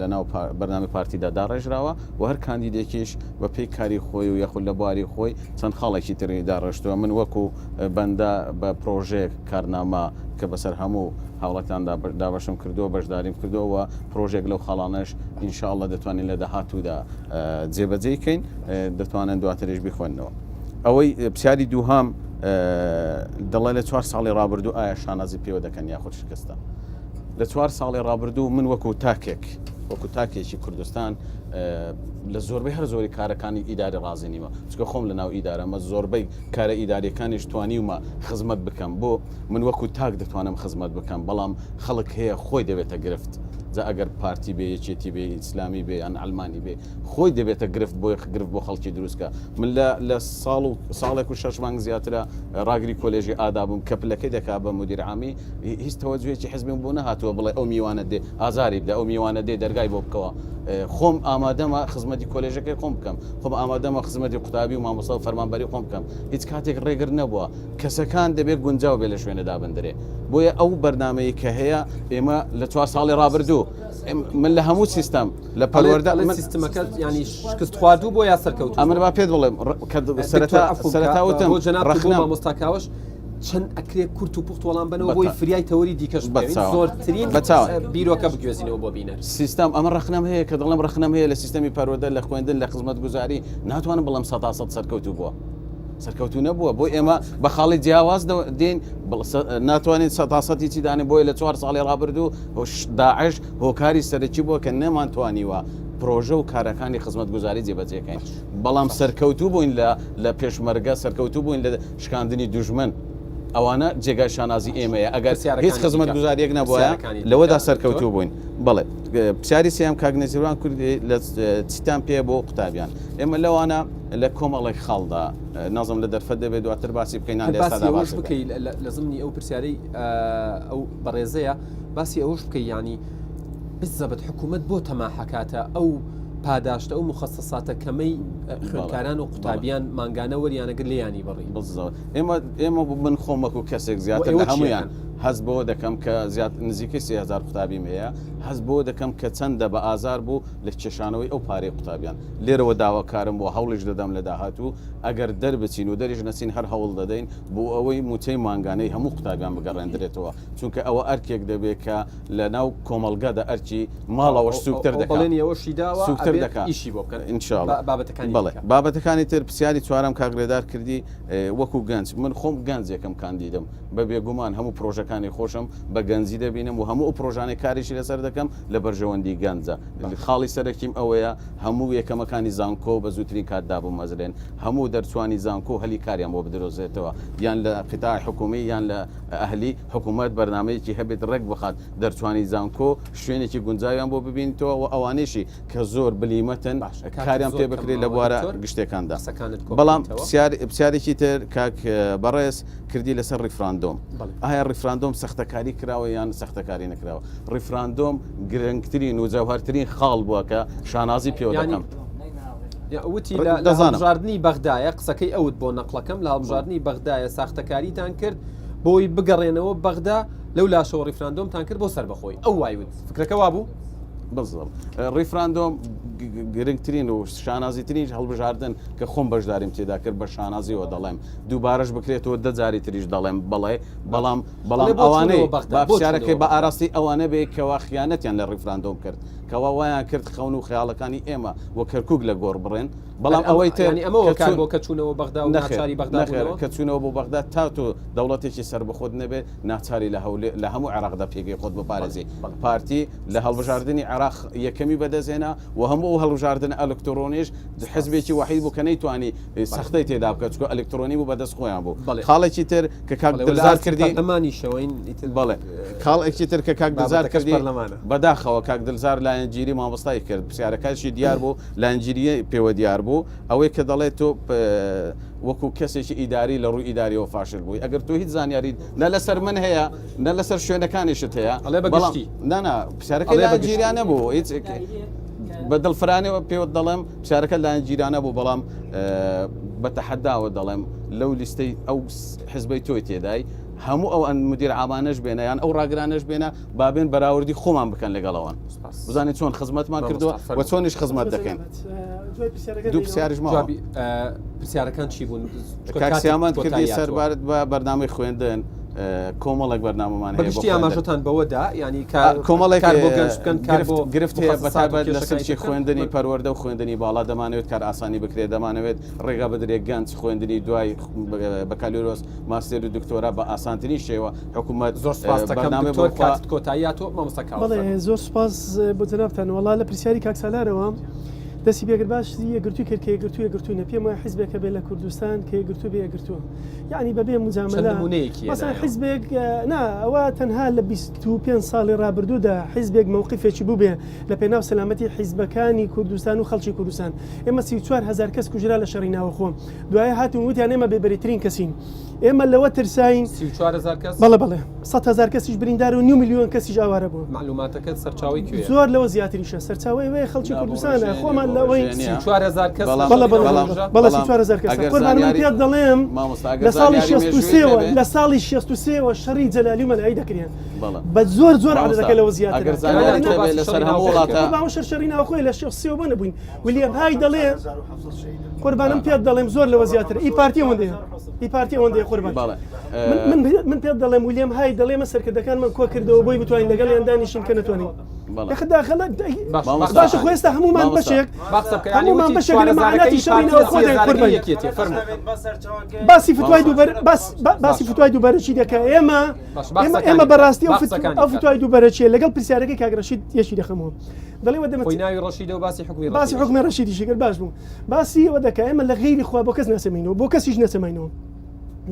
لەناو بەرنامەی پارتیدا داڕێژراوە و هەر کاندیدێکیش بە پێی کاری خۆی و یاخود لە بواری خۆی چەند خاڵێکی تری داڕشتووە. من وەکو بەندە بە پرۆژەیەک کارنامە کە بەسەر هەموو هاوڵاتیاندا دابەشم کردووە بەشداریم کردووە و پرۆژێک لەو خاڵانەش ان شاء اللە دەتوانین لە داهاتوودا جێبەجێی کەین دەتوانن دواتریش بیخوێننەوە. ئەوەی پرسیاری دووهەم دەڵێ لە چوار ساڵی ڕابردوو ئایا شانازی پێوە دەکەن یاخود شکستە؟ لە چوار ساڵی ڕابردوو من وەکو تاکێک وەکو تاکێکی کوردستان لە زۆربەی هەر زۆری کارەکانی ئیداری ڕازی نیمە چکە خۆم لە ناو ئیدارەمە زۆربەی کارە ئیداریەکانیش توانیومە خزمەت بکەم بۆ من وەکو تاک دەتوانم خزمەت بکەم بەڵام خەڵک هەیە خۆی دەبێتە گرفت جا ئەگەر پارتی بێ یەکێتی بێ ئیسلامی بێ یان ئەلمانی بێ خۆی دەبێتە گرفت بۆی گرفت بۆ خەڵکی دروستکە من لە لە ساڵ و ساڵێک و شەش مانگ زیاترە ڕاگری کۆلێژی ئادابووم کە پلەکەی دەکا بە مدیر عامی هیچ تەوەجوهێکی حزبیم بۆ نەهاتووە بڵێ ئەو میوانە دێ ئازاری بدە ئەو میوانە دێ دەرگای بۆ بکەوە خۆم ئامادەمە خزمەتی کۆلێژەکەی خۆم بکەم خۆم ئامادەمە خزمەتی قوتابی و مامۆستا و فەرمانبەری خۆم بکەم هیچ کاتێک ڕێگر نەبووە کەسەکان دەبێت گونجاو بێ لە شوێنە دابندرێ بۆیە ئەو بەرنمەیە کە هەیە ئێمە لە چوار ساڵی ڕابردوو من لە هەموو سیستەم لە پەروەردە من سیستمەکە ینی شکست خواردوو بۆ یا سەرکەوت ئەمن با پێت بڵێم کە سەرەتا سەرەتا وتم بۆ جەناب مامۆستا کاوەش چەند ئەکرێ کورت و پوخت وەڵام بەنەوە بۆی فریای تەوەری دیکەش زۆرترین بیرۆکە بگوێزینەوە بۆ بینەر. سیستەم ئەمە ڕەخنەم هەیە کە دەڵێم ڕەخنەم هەیە لە سیستەمی پەروەردە لە خوێندن لە خزمەتگوزاری ناتوانم بڵێم سەدا سەد سەرکەوتوو بووە سەرکەوتوو نەبووە بۆ ئێمە بە خاڵی جیاواز دێن ناتوانین سەدا سەدی چی دانێ بۆیە لە چوار ساڵی ڕابردوو داعش هۆکاری سەرەکی بووە کە نەمانتوانیوە پرۆژە و کارەکانی خزمەتگوزاری جێبەجێکەین بەڵام سەرکەوتوو بووین لە لە پێشمەرگە سەرکەوتوو بووین لە شکاندنی دوژمن ئەوانە جێگای شانازی ئێمەیە ئەگەر هیچ خزمەتگوزاریەک نەبووە لەوەدا سەرکەوتوو بووین بەڵێ پرسیاری سێم کاک نێچیروان کوردی لە چیتان پێ بۆ قوتابیان ئێمە لەوانە لە کۆمەڵێک خاڵدا نازم لە دەرفەت دەبێت دواتر باسی بکەین لە ئێستادا باسی بکەی لە زمنی ئەو پرسیارەی ئەو بەڕێزەیە باسی ئەوەش بکەی یانی بزەبت حکوومەت بۆ تەماحەکاتە ئەو پاداشتە ئەو مخەسەساتە کەمەی خوێندکاران و قوتابیان مانگانە وەریانەگر لێیانی بڕی. بزەوت ئێمە ئێمە من خۆم وەکو کەسێک زیاتر لە هەمویان هەست بەوە دەکەم کە زیاد نزیکەی 3000 قوتابیم هەیە هەست بەوە دەکەم کە چەندە بە ئازار بوو لە کێشانەوەی ئەو پارەی قوتابیان لێرەوە داواکارم بۆ هەوڵیش دەدەم لە داهاتوو ئەگەر دەربچین و دەریش نەچین هەر هەوڵ دەدەین بۆ ئەوەی موچەی مانگانەی هەموو قوتابیان بگەڕێندرێتەوە چونکە ئەوە ئەرکێک دەبێت کە لە ناو کۆمەڵگادا ئەرکی ماڵەوەش سوکتر دەکات بەڵێنی ئەوەشی داوە سوکتر دەکات ئیشی بۆ بکەن إن شاء الله بابەتەکانی بەڵێ بابەتەکانی تر پرسیاری چوارەم کاک ڕێدار کردی وەکو گەنج من خۆم گەنجێکم کاندیدم بە بێگومان هەموو پرۆژەکانی خۆشم بە گەنجی دەبینم و هەموو ئەو پرۆژانەی کاریشی لەسەر دەکەم لە بەرژەوەندی گەنجە خاڵی سەرەکیم ئەوەیە هەموو یەکەمەکانی زانکۆ بە زووترین کات دابمەزرێن هەموو دەرچوانی زانکۆ هەلی کاریان بۆ بدرۆزێتەوە یان لە قیتاعی حکومی یان لە ئەهلی حکومەت بەرنامەیەکی هەبێت ڕێک بخات دەرچوانی زانکۆ شوێنێکی گونجاویان بۆ ببینیتەوە و ئەوانەیشی کە زۆر بلیمەتن کاریان پێ بکرێت لە بوارە گشتیەکاندا. بەڵام پرسیارێکی تر کاک بەڕێز کردی لەسەر ڕیفراندۆم ئایا ڕیفراندۆم سەختەکاری کراوە یان سەختەکاری نەکراوە؟ ڕیفراندۆم گرنگترین و جەوهەرترین خاڵ بووە کە شانازی پێوە دەکەم. وتی لە هەڵبژاردنی بەغدایە قسەکەی ئەوت بۆ نەقڵەکەم لە هەڵبژاردنی بەغدایە ساختەکاریتان کرد بۆی بگەڕێنەوە بەغدا لەو لاشەوە ڕیفراندۆمتان کرد بۆ سەربەخۆی ئەو وای وت فکرەکە وابوو؟ بزڵ ڕیفراندۆم گرنگترین و شانازیترین هەڵبژاردن کە خۆم بەشداریم تێدا کرد بە شانازیەوە دەڵێم دووبارەش بکرێتەوە دە جاری تریش دەڵێم بەڵێ بەڵام بەڵام ئەوانەی پرسیارەکەی بە ئاراستی ئەوانە بێ کەوا خیانەتیان لە ڕیفراندۆم کرد کەوا وایان کرد خەون و خەیاڵەکانی ئێمە و کەرکک لە گۆڕ بڕێن بەڵام ئەوەی تر ئەمە هۆکار بۆ کە چوونەوە بەغدا و ناچاری بەغدا کە چوونەوە بۆ بەغدا تا تۆ دەوڵەتێکی سەربەخۆت نەبێت ناچاری لە هەولێر لە هەموو عێراقدا پێگەی خۆت بپارێزی. پارتی لە هەڵبژاردنی عێراق یەکەمی بەدەستهێنا و هەموو ئەو. ئەو هەڵبژاردنە ئەلکترۆنیش حزبێکی وەحید بوو کە نەیتوانی سەختەی تێدا بکات چونکە ئەلکترۆنی بوو بەدەست خۆیان بوو. خاڵێکی تر کە کاک دلزار کردی بەڵێ خاڵێکی تر کە کاک دلزار کردی بەداخەوە کاک دلزار لایەنگیری مامۆستای کرد پرسیارەکەشی دیار بوو لایەنگیری پێوە دیار بوو ئەوەی کە دەڵێت تۆ وەکو کەسێکی ئیداری لە ڕووی ئیداریەوە فاشل بووی ئەگەر تۆ هیچ زانیاریت نە لەسەر من هەیە نە لەسەر شوێنەکانیشت هەیە ئەڵێ بە گشتی نا نا پرسیارەکە لایەنگیرانە بوو هیچ بە دڵفرانەوە پێوت دەڵێم پرسیارەکە لایەنگیرانە بوو بەڵام بە تەحەداوە دەڵێم لەو لیستەی ئەو حزبەی تۆی تێدای هەموو ئەو ئەن مدیر عامانەش بێنە یان ئەو ڕاگرانەش بێنە با بێن بەراوردی خۆمان بکەن لەگەڵ ئەوان بزانین چۆن خزمەتمان کردووە و چۆنیش خزمەت دەکەین دوو پرسیاریش ماوە پرسیارەکان چی بوون کاک سیامەند کردی سەربارەت بە بەرنامەی خوێندن کۆمەڵێک بەرنامەمان هەیە بەگشتی ئاماژەتان بەوەدا یعنی کۆمەڵێک کار بۆ گەنج بکەن کار بۆ گرفت هەیە بەتایبەت لە سلکی خوێندنی پەروەردە و خوێندنی باڵا دەمانەوێت کار ئاسانی بکرێت دەمانەوێت ڕێگا بدرێت گەنج خوێندنی دوای بەکالۆریۆس ماستێر و دکتۆرا بە ئاسانترین شێوە حکوومەت زۆر سپاس دەکەم دکتۆر کاتت کۆتایی هاتووە مامۆستا کاوە بەڵێ زۆر سپاس بۆ جەنابتان وەڵا لە پرسیاری کاک سالارەوە دەستی پێکرد باسی یەکگرتووی کرد کە یەکگرتوو یەکگرتوو نیە پێم وایە حیزبێک هەبێ لە کوردستان کە یەکگرتوو بێ یەکگرتووە یعنی بەبێ مجاملە مەسەن حیزبێک نا ئەوە تەنها لە 25 ساڵی ڕابردوودا حیزبێک مەوقفێکی بووبێ لە پێناو سەلامەتی حیزبەکانی کوردستان و خەڵکی کوردستان ئێمە 34 هزار کەس کوژرا لە شەڕی ناوەخۆ دوای هاتون وتیان ئێمە بێبەریترین کەسین ئێمە لەوە ترساین 34 هزار کەس بەڵێ بەڵێ 100 هزار کەسیش بریندار و نیو میلیۆن کەسیش ئاوارە بوون. مەعلوماتەکەت سەرچاوەی کوێیە؟ زۆر لەوە زیاتریشە سەرچاوەی ئەوەیە خەڵکی کوردستانە خۆمان لەوەی 34 هزار کەس بەڵێ بەڵێ بەڵێ 34 هزار کەس قوربان من پێت دەڵێم لە ساڵی 63ەوە لە ساڵی 63ەوە شەڕی جەلالی و مەلایی دەکرێن بە زۆر زۆر عەدەدەکە لەوە زیاترە ئەگەر زانیاریت هەبێ لەسەر هەموو وڵاتە قوربان شەڕ شەڕی ناوخۆیە لە 63ەوە بۆ نەبووین ویلیام های دەڵێ قوربانم پێت دەڵێم زۆر لەوە زیاتر ئی پارتی ئەوەندەیە ئی پارتی ئەوەندەیە قوربان من من پێت دەڵێم ویلیام های دەڵێ من سەرکردەکانمان کۆ کردەوە بۆی بتوانین لەگەڵیان دانیشین کە نەتوانین یاخە داخلە باشە خۆ ئێستا هەمومان بەشێک هەمومان بەشێک لە مەعاناتی شەڕی ناوخۆ قوربان باسی فتوای دووبەر باسی فتوای دووبەرەکی دەکا ئێمە ئێمە بەڕاستی ئەو فتوای دووبەرەکیە لەگەڵ پرسیارەکەی کاک ڕەشید یەکی دەخەمەوە دەڵێ وە دەمە خۆی ناوی ڕەشیدە و باسی حکومی باسی حکومی ڕەشیدیشی کرد باش بوو باسی ئەوە دەکا ئێمە لە غەیری خوا بۆ کەس نەسەمینەوە بۆ کەسیش نەسەمینەوە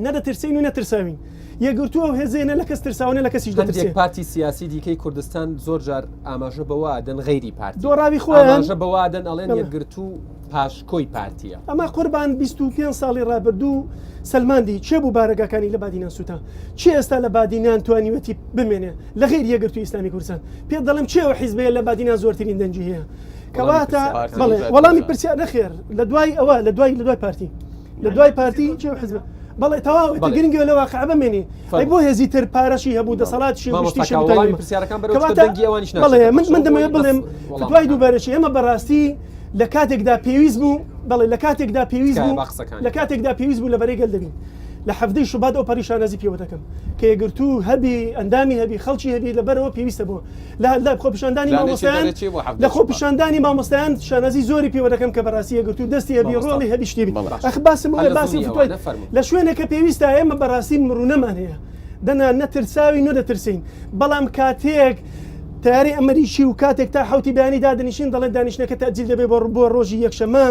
نەدەترسین و نەترساوین یەکگرتوو ئەو هێزەیە نە لە کەس ترساوە نە لە کەسیش دەترسێ. هەندێک پارتی سیاسی دیکەی کوردستان زۆر جار ئاماژە بەوە ئەدەن غەیری پارتی دۆڕاوی خۆیان ئاماژە بەوە ئەدەن ئەڵێن یەکگرتوو پاشکۆی پارتیە. ئەمە قوربان 25 ساڵی ڕابردوو سەلماندی کێ بوو بارەگاکانی لە بادینان سووتا کێ ئێستا لە بادینان توانیوەتی بمێنێ لە غەیری یەکگرتووی ئیسلامی کوردستان پێت دەڵێم کێ ئەو حیزبەیە لە بادینان زۆرترین دەنگی هەیە کەواتە بەڵێ وەڵامی پرسیار نەخێر لە دوای ئەوە لە دوای لە دوای پارتی لە دوای پارتی چێ حزب بەڵێ تەواو ئیتر گرنگە لە واقع بمێنی ئەی بۆ هێزی تر پارەشی هەبوو دەسەڵاتشی گشتیشی وەڵامی پرسیارەکان بەرەو چکە دەنگی ئەوانیش ناچێتە بەڵێ من من پاشەوە. دەمەوێت بەس بڵێم وەڵام دوای دووبارەشی ئێمە بەڕاستی لە کاتێکدا پێویست بوو بەڵێ لە کاتێکدا پێویست تکایە بوو با قسەکانی لە کاتێکدا پێویست بوو لە بەرەی گەل دەبین لە حەڤدەی شوبات ئەو پەڕی شانازی پێوە دەکەم کە یەکگرتوو هەبی ئەندامی هەبی خەڵکی هەبی لەبەرەوە پێویستە بۆ لە لە خۆپیشاندانی پلانێکی مامۆستایان دەرەکی بۆ حەڤدەی لە شوبات. خۆپیشاندانی مامۆستایان شانازی زۆری پێوە دەکەم کە بەڕاستی یەکگرتوو دەستی هەبی مامۆستا. ڕۆڵی هەبی شتی بی بەڵێ. ئەخ باسم هەر ئەوەیە لە باسی زڵمی فتوای ئەوانە فەرموو. لە شوێنێک کە پێویستە ئێمە بەڕاستی مڕونەمان هەیە دەنا نەترساوین و دەترسین بەڵام کاتێک تەیارەی ئەمەریکی و کاتێک تا حوتی بەیانی دادنیشین دەڵێن دانیشتنەکە تەئجیل دەبێت بۆ بۆ ڕۆژی یەکشەممە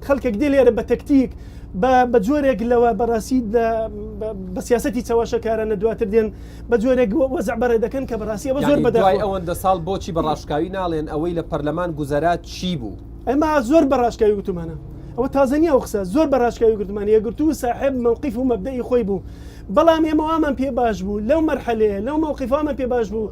خەڵکێک دێ لێرە بە تەکتیک بە بە جۆرێک لەوە بەڕاستی بە سیاسەتی چەواشەکارانە دواتر دێن بە جۆرێک وەزع بەڕێ دەکەن کە بەڕاستی ئەوە زۆر یانی دوای بەداخەوە. ئەوەندە ساڵ بۆچی بە ڕاشکاوی ناڵێن ئەوەی لە پەرلەمان گوزەرا چی بوو؟ ئێمە زۆر بە ڕاشکاوی گوتومانە ئەوە تازە نییە ئەو قسە زۆر بە ڕاشکاوی گوتمانە یەکگرتوو ساحێب مەوقیف و مەبدەئی خۆی بوو بەڵام ئێمە وامان پێ باش بوو لەو مەرحەلەیە لەو مەوقیفە وامان پێ باش بوو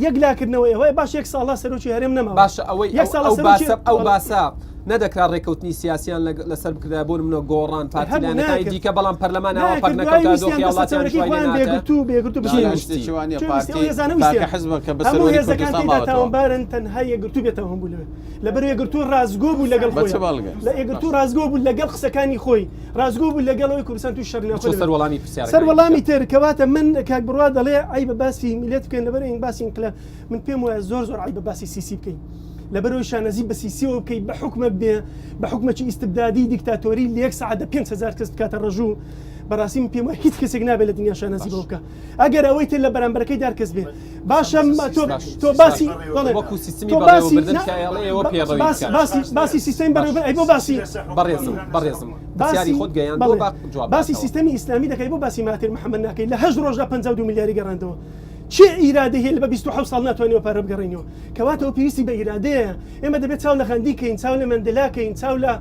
یەکلاکردنەوەی ئەوەیە باش یەک ساڵە سەرۆکی هەرێم نەماوە باشە ئەوەی یەک ساڵە ئەو سەرۆکی باسە ئەو باسە نەدەکرا ڕێکەوتنی سیاسیان لەسەر بکردایە بۆ نمونە گۆڕان پارتی هەبوو لایەنەکانی ناکرد. دیکە بەڵام پەرلەمان ئاوا ناکرد پەک دوای نەکەوتایە ویستیان دۆخی دەستە وڵاتیان چەورەکەی شوای لێ خۆیان نەهاتایە. بێگرتوو بێگرتوو نا، بشێنن. نا، شتێکی وا نییە. چێ ویستی پارتی ئەو هێزانە تاکە ویستیان. حزبە کە بە هەموو سەروەری هێزەکان کوردستان تێیدا ماوەتەوە. تاوانبارن تەنها یەکگرتوو بێتاوان بوو لەوێ لەبەر یەکگرتوو ڕاستگۆ بوو لەگەڵ بە چ خۆی بەڵگە؟ لە یەکگرتوو ڕاستگۆ بوو لەگەڵ قسەکانی خۆی ڕاستگۆ بوو لەگەڵ ئەوەی کوردستان تووشی شەڕی ناوخۆ بچۆ سەر دەبێت. وەڵامی پرسیارەکانی سەر وەڵامی دیکە. تر کەواتە من کاک بڕوا دەڵێ عەیبە باسی میللەت بکەین لەبەر ئەوەی باسی ئینقلاب من پێم وایە زۆر زۆر عەیبە باسی سیسی بکەین لەبەرئەوەی شانازی بە سیسیەوە بکەی بە حوکمەک بێ بە حوکمەکی ئیستبدادی دیکتاتۆری لە یەک سەعاتدا 5000 کەس بکاتە ڕەژوو. بەڕاستی من پێم وایە هیچ کەسێک نابێت لە دنیا شانازی بەوە بکا ئەگەر ئەوەی تر لە بەرامبەرەکەی دارکەس بێ باشە تۆ تۆ باسی بەڵێ وەکو سیستمی تۆ باسی بەڕێوەبردن نا کە ئەڵێ ئێوە پێڕەوی باسی بکەن. باسی باسی سیستەمی بەڕێوەبردن ئەی بۆ باسی بەڕێزم بەڕێزم پرسیاری باسی خۆت گەیاندووە بەڵێ با جواب باسی باتەوە. سیستەمی ئیسلامی دەکەی بۆ باسی ماتیر محەمەد ناکەی لە هەشت ڕۆژدا 52 ملیاری گەڕاندەوە چێ ئیرادەی هەیە لە بە 27 ساڵ ناتوانیەوە پارە بگەڕێنەوە کەواتە ئەو پێویستی بە ئیرادەیە ئێمە دەبێت چاو لە غاندی کەین چاو لە مەندێلا کەین چاو لە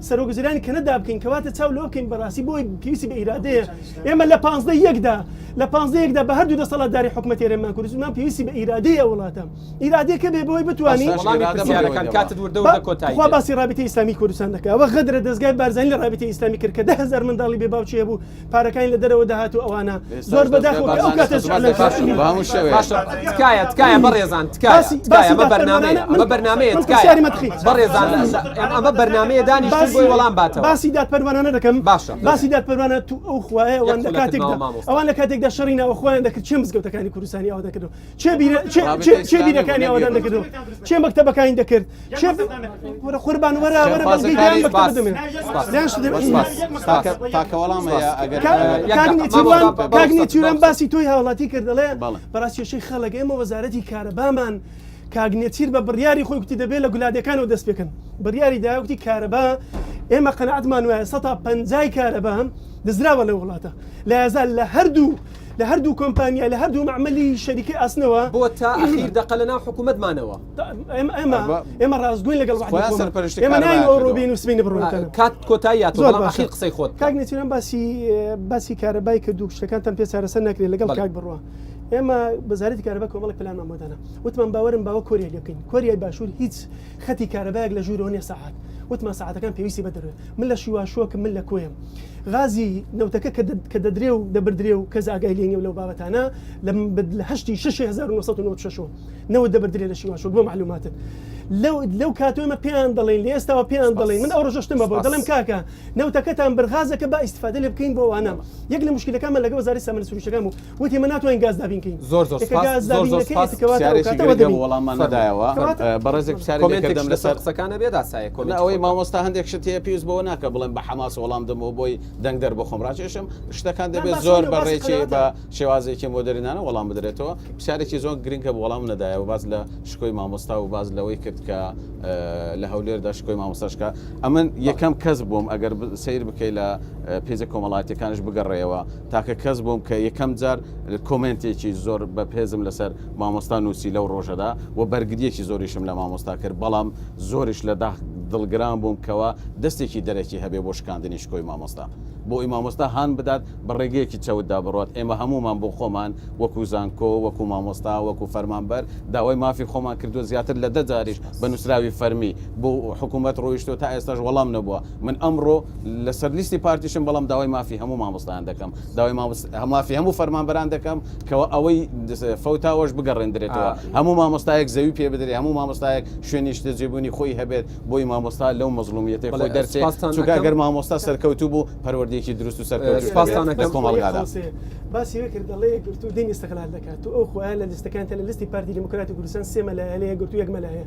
سەرۆک وەزیرانی کەنەدا بکەین کەواتە چاو لەوە بکەین بەڕاستی بۆی پێویستی بە ئیرادەیە ئێمە لە پانزدە یەکدا لە پانزدە یەکدا بە هەردوو دەسەڵاتداری حکومەتی هەرێممان کوردستان پێویستی بە ئیرادەیە وڵاتە ئیرادەیەکە بێ بۆی بتوانین وەڵامی پرسیارەکان کاتت وردە وردە کۆتایی خوا باسی ڕابطەی ئیسلامی کوردستان دەکا ئەوە غەدرە دەزگای بارزانی لە ڕابطەی ئیسلامی کرد کە 10000 منداڵی بێ باوکی هەبوو پارەکانی لە دەرەوە دەهات و ئەوانە زۆر بەداخەوە کە ئەو کاتەش باشە تکایە تکایە بەڕێزان تکایە تکایە ئەمە بەرنامەیە ئەمە بەرنامەیە تکایە بەڕێزان ئەمە بەرنامەیە دانیشتن بۆی وەڵام باتەوە باسی دادپەروەرانە دەکەم باشە باسی دادپەروەرانە تو ئەو خوایە ئەوان لە یەک کاتێکدا مامۆستا. ئەوان لە کاتێکدا شەڕی ناوەخۆیان دەکرد چێ مزگەوتەکانی کوردستانی ئاوا دەکردەوە چێ بیرە چێ چێ چێ بیرەکانی ئاوادان دەکردەوە چێ مەکتەبەکانی دەکرد چێ وەرە قوربان وەرە وەرە بەڵگەی دایان مەکتەبە دەمێ دایان شت دەمێ. تاکە تاکە وەڵام هەیە ئەگەر کاک یەک دەقە، نێچیروان مامۆستا، کاک مامۆستا، نێچیروان مامۆستا. باسی تۆی هاوڵاتی کرد دەڵێ بەڵێ. بەڕاست کێشەی خەڵک ئێمە وەزارەتی کارەبامان کاک نێچیر بە بڕیاری خۆی گوتی دەبێت لە گولادەکانەوە دەست پێکەن بڕیاری دا گوتی کارەبا ئێمە قەناعەتمان وایە سەتا پەنجای کارەبا دزراوە لە وڵاتە لە یازال لە هەردوو لە هەردوو کۆمپانیا لە هەردوو مەعمەلی شەریکەی ئاسنەوە بۆ تا ئەخیر دەقە لە ناو حکوومەت مانەوە. ئێمە ئێمە ئێمە ڕاستگۆین لەگەڵ وەعدی خۆیان خۆمان. سەرپەرشتی ئێمە ناین کارەبایان ئەوڕۆ کردووە. بین و سبەینێ بڕۆین تەنها. کات کۆتایی هاتووە زۆر بەڵام باشە. ئەخیر قسەی خۆت بکە. کاک نێچیروان باسی باسی کارەبای کرد و شتەکانتان پێ چارەسەر ناکرێت لەگەڵ بەڵێ. کاک بڕوا ئێمە وەزارەتی کارەبا کۆمەڵێک پلانمان بۆ دانا وتمان باوەرم باوە کۆریای لێ بکەین کۆریای باشوور هیچ خەتی کارەبایەک لە ژوورەوە نیە سەعات وتمان سەعاتەکان پێویستی بە دەروێ من لە شیواشۆکم من لە کۆیەم غازی نەوتەکە کە دەدرێ و دەبردرێ و کەس ئاگای لێ نیە و لەو بابەتانە لە هەشتی شەشی 1996 نەوت دەبردرێ لە شیواشۆک بۆ معلوماتت لەو لەو کاتۆ ئێمە پێیان دەڵێین لە ئێستاوە پێیان دەڵێین من ئەو ڕۆژە شتم بەبۆ دەڵێم کاکە نەوتەکەتان بر غازەکە با ئیستفادە لێ بکەین بۆ ئەوانە یەک لە مشکلەکانمان لەگەڵ وەزارەتی سامانە سروشتیەکان بوو وتی ئێمە ناتوانین گاز دابین کەین زۆر زۆر کە سپاس گاز زۆر دابین زۆر نەکەی سپاس کەواتە ئەو پرسیارێکی کاتەوە گرنگە دەبین وەڵاممان فەرموو. نەدایەوە کەواتە بەڕێزێک پرسیاری لێ کۆمێنتێکش کردم لەسەر لەسەر قسەکانە بێت ئاسایە نا کۆمێنتی ئەوەی خۆت بکە. مامۆستا هەندێک شت هەیە پێویست بەوە ناکە بڵێم بە حەماس وەڵام دەمەوە بۆی دەنگدەر بۆ خۆم ڕاکێشم شتەکان نا دەبێت باسی زۆر نیە بە باسی ڕێکی قەناعەتە. بە شێوازێکی مۆدێرنانە وەڵام بدرێتەوە پرسیارێکی زۆر گرنگ هەبوو وەڵام نەدایەوە باس لە شکۆی مامۆستا و باس لەوەی کرد کە لە هەولێردا شکۆی مامۆستا شکا ئەمن یەکەم کەس بووم ئەگەر سەیر بکەی لە پێجە کۆمەڵایەتیەکانش بگەڕێەوە تاکە کەس بووم کە یەکەم جار کۆمێنتێکی زۆر بەپێزم لەسەر مامۆستا نووسی لەو ڕۆژەدا و بەرگریەکی زۆریشم لە مامۆستا کرد بەڵام زۆریش لە داخ دڵگران بووم کەوا دەستێکی دەرەکی هەبێ بۆ شکاندنی شکۆی مامۆستا بۆ ئەوی مامۆستا هان بدات بە ڕێگەیەکی چەوتدا بڕوات ئێمە هەموومان بۆ خۆمان وەکو زانکۆ وەکو مامۆستا وەکو فەرمانبەر داوای مافی خۆمان کردووە زیاتر لە دە جاریش بە نووسراوی فەرمی بۆ حکوومەت ڕۆیشتووە تا ئێستاش وەڵام نەبووە من ئەمڕۆ لەسەر لیستی پارتیشم بەڵام داوای مافی هەموو مامۆستایان دەکەم داوای مافی هەموو فەرمانبەران دەکەم کەەوە ئەوەی فەوتاوەش بگەڕێندرێتەوە هەموو مامۆستایەک زەوی پێ بدرێ هەموو مامۆستایەک شوێنی نیشتەجێبوونی خۆی هەبێت بۆی مامۆستا لەو مەزڵومیەتەی خۆی دەرچێ چونکە گەر مامۆستا سەرکەوتوو بوو پەروەردەیەکی دروست و سەرکەوتوو دەبێت لە کۆمەڵگادا. باسی وێ کرد دەڵێ یەکگرتوو دین ئیستغلال دەکات و ئەو خۆیان لە لیستەکان تە لە لیستی پارتی دیموکراتی کوردستان سێ مەلایە لە یەکگرتوو یەک مەلایە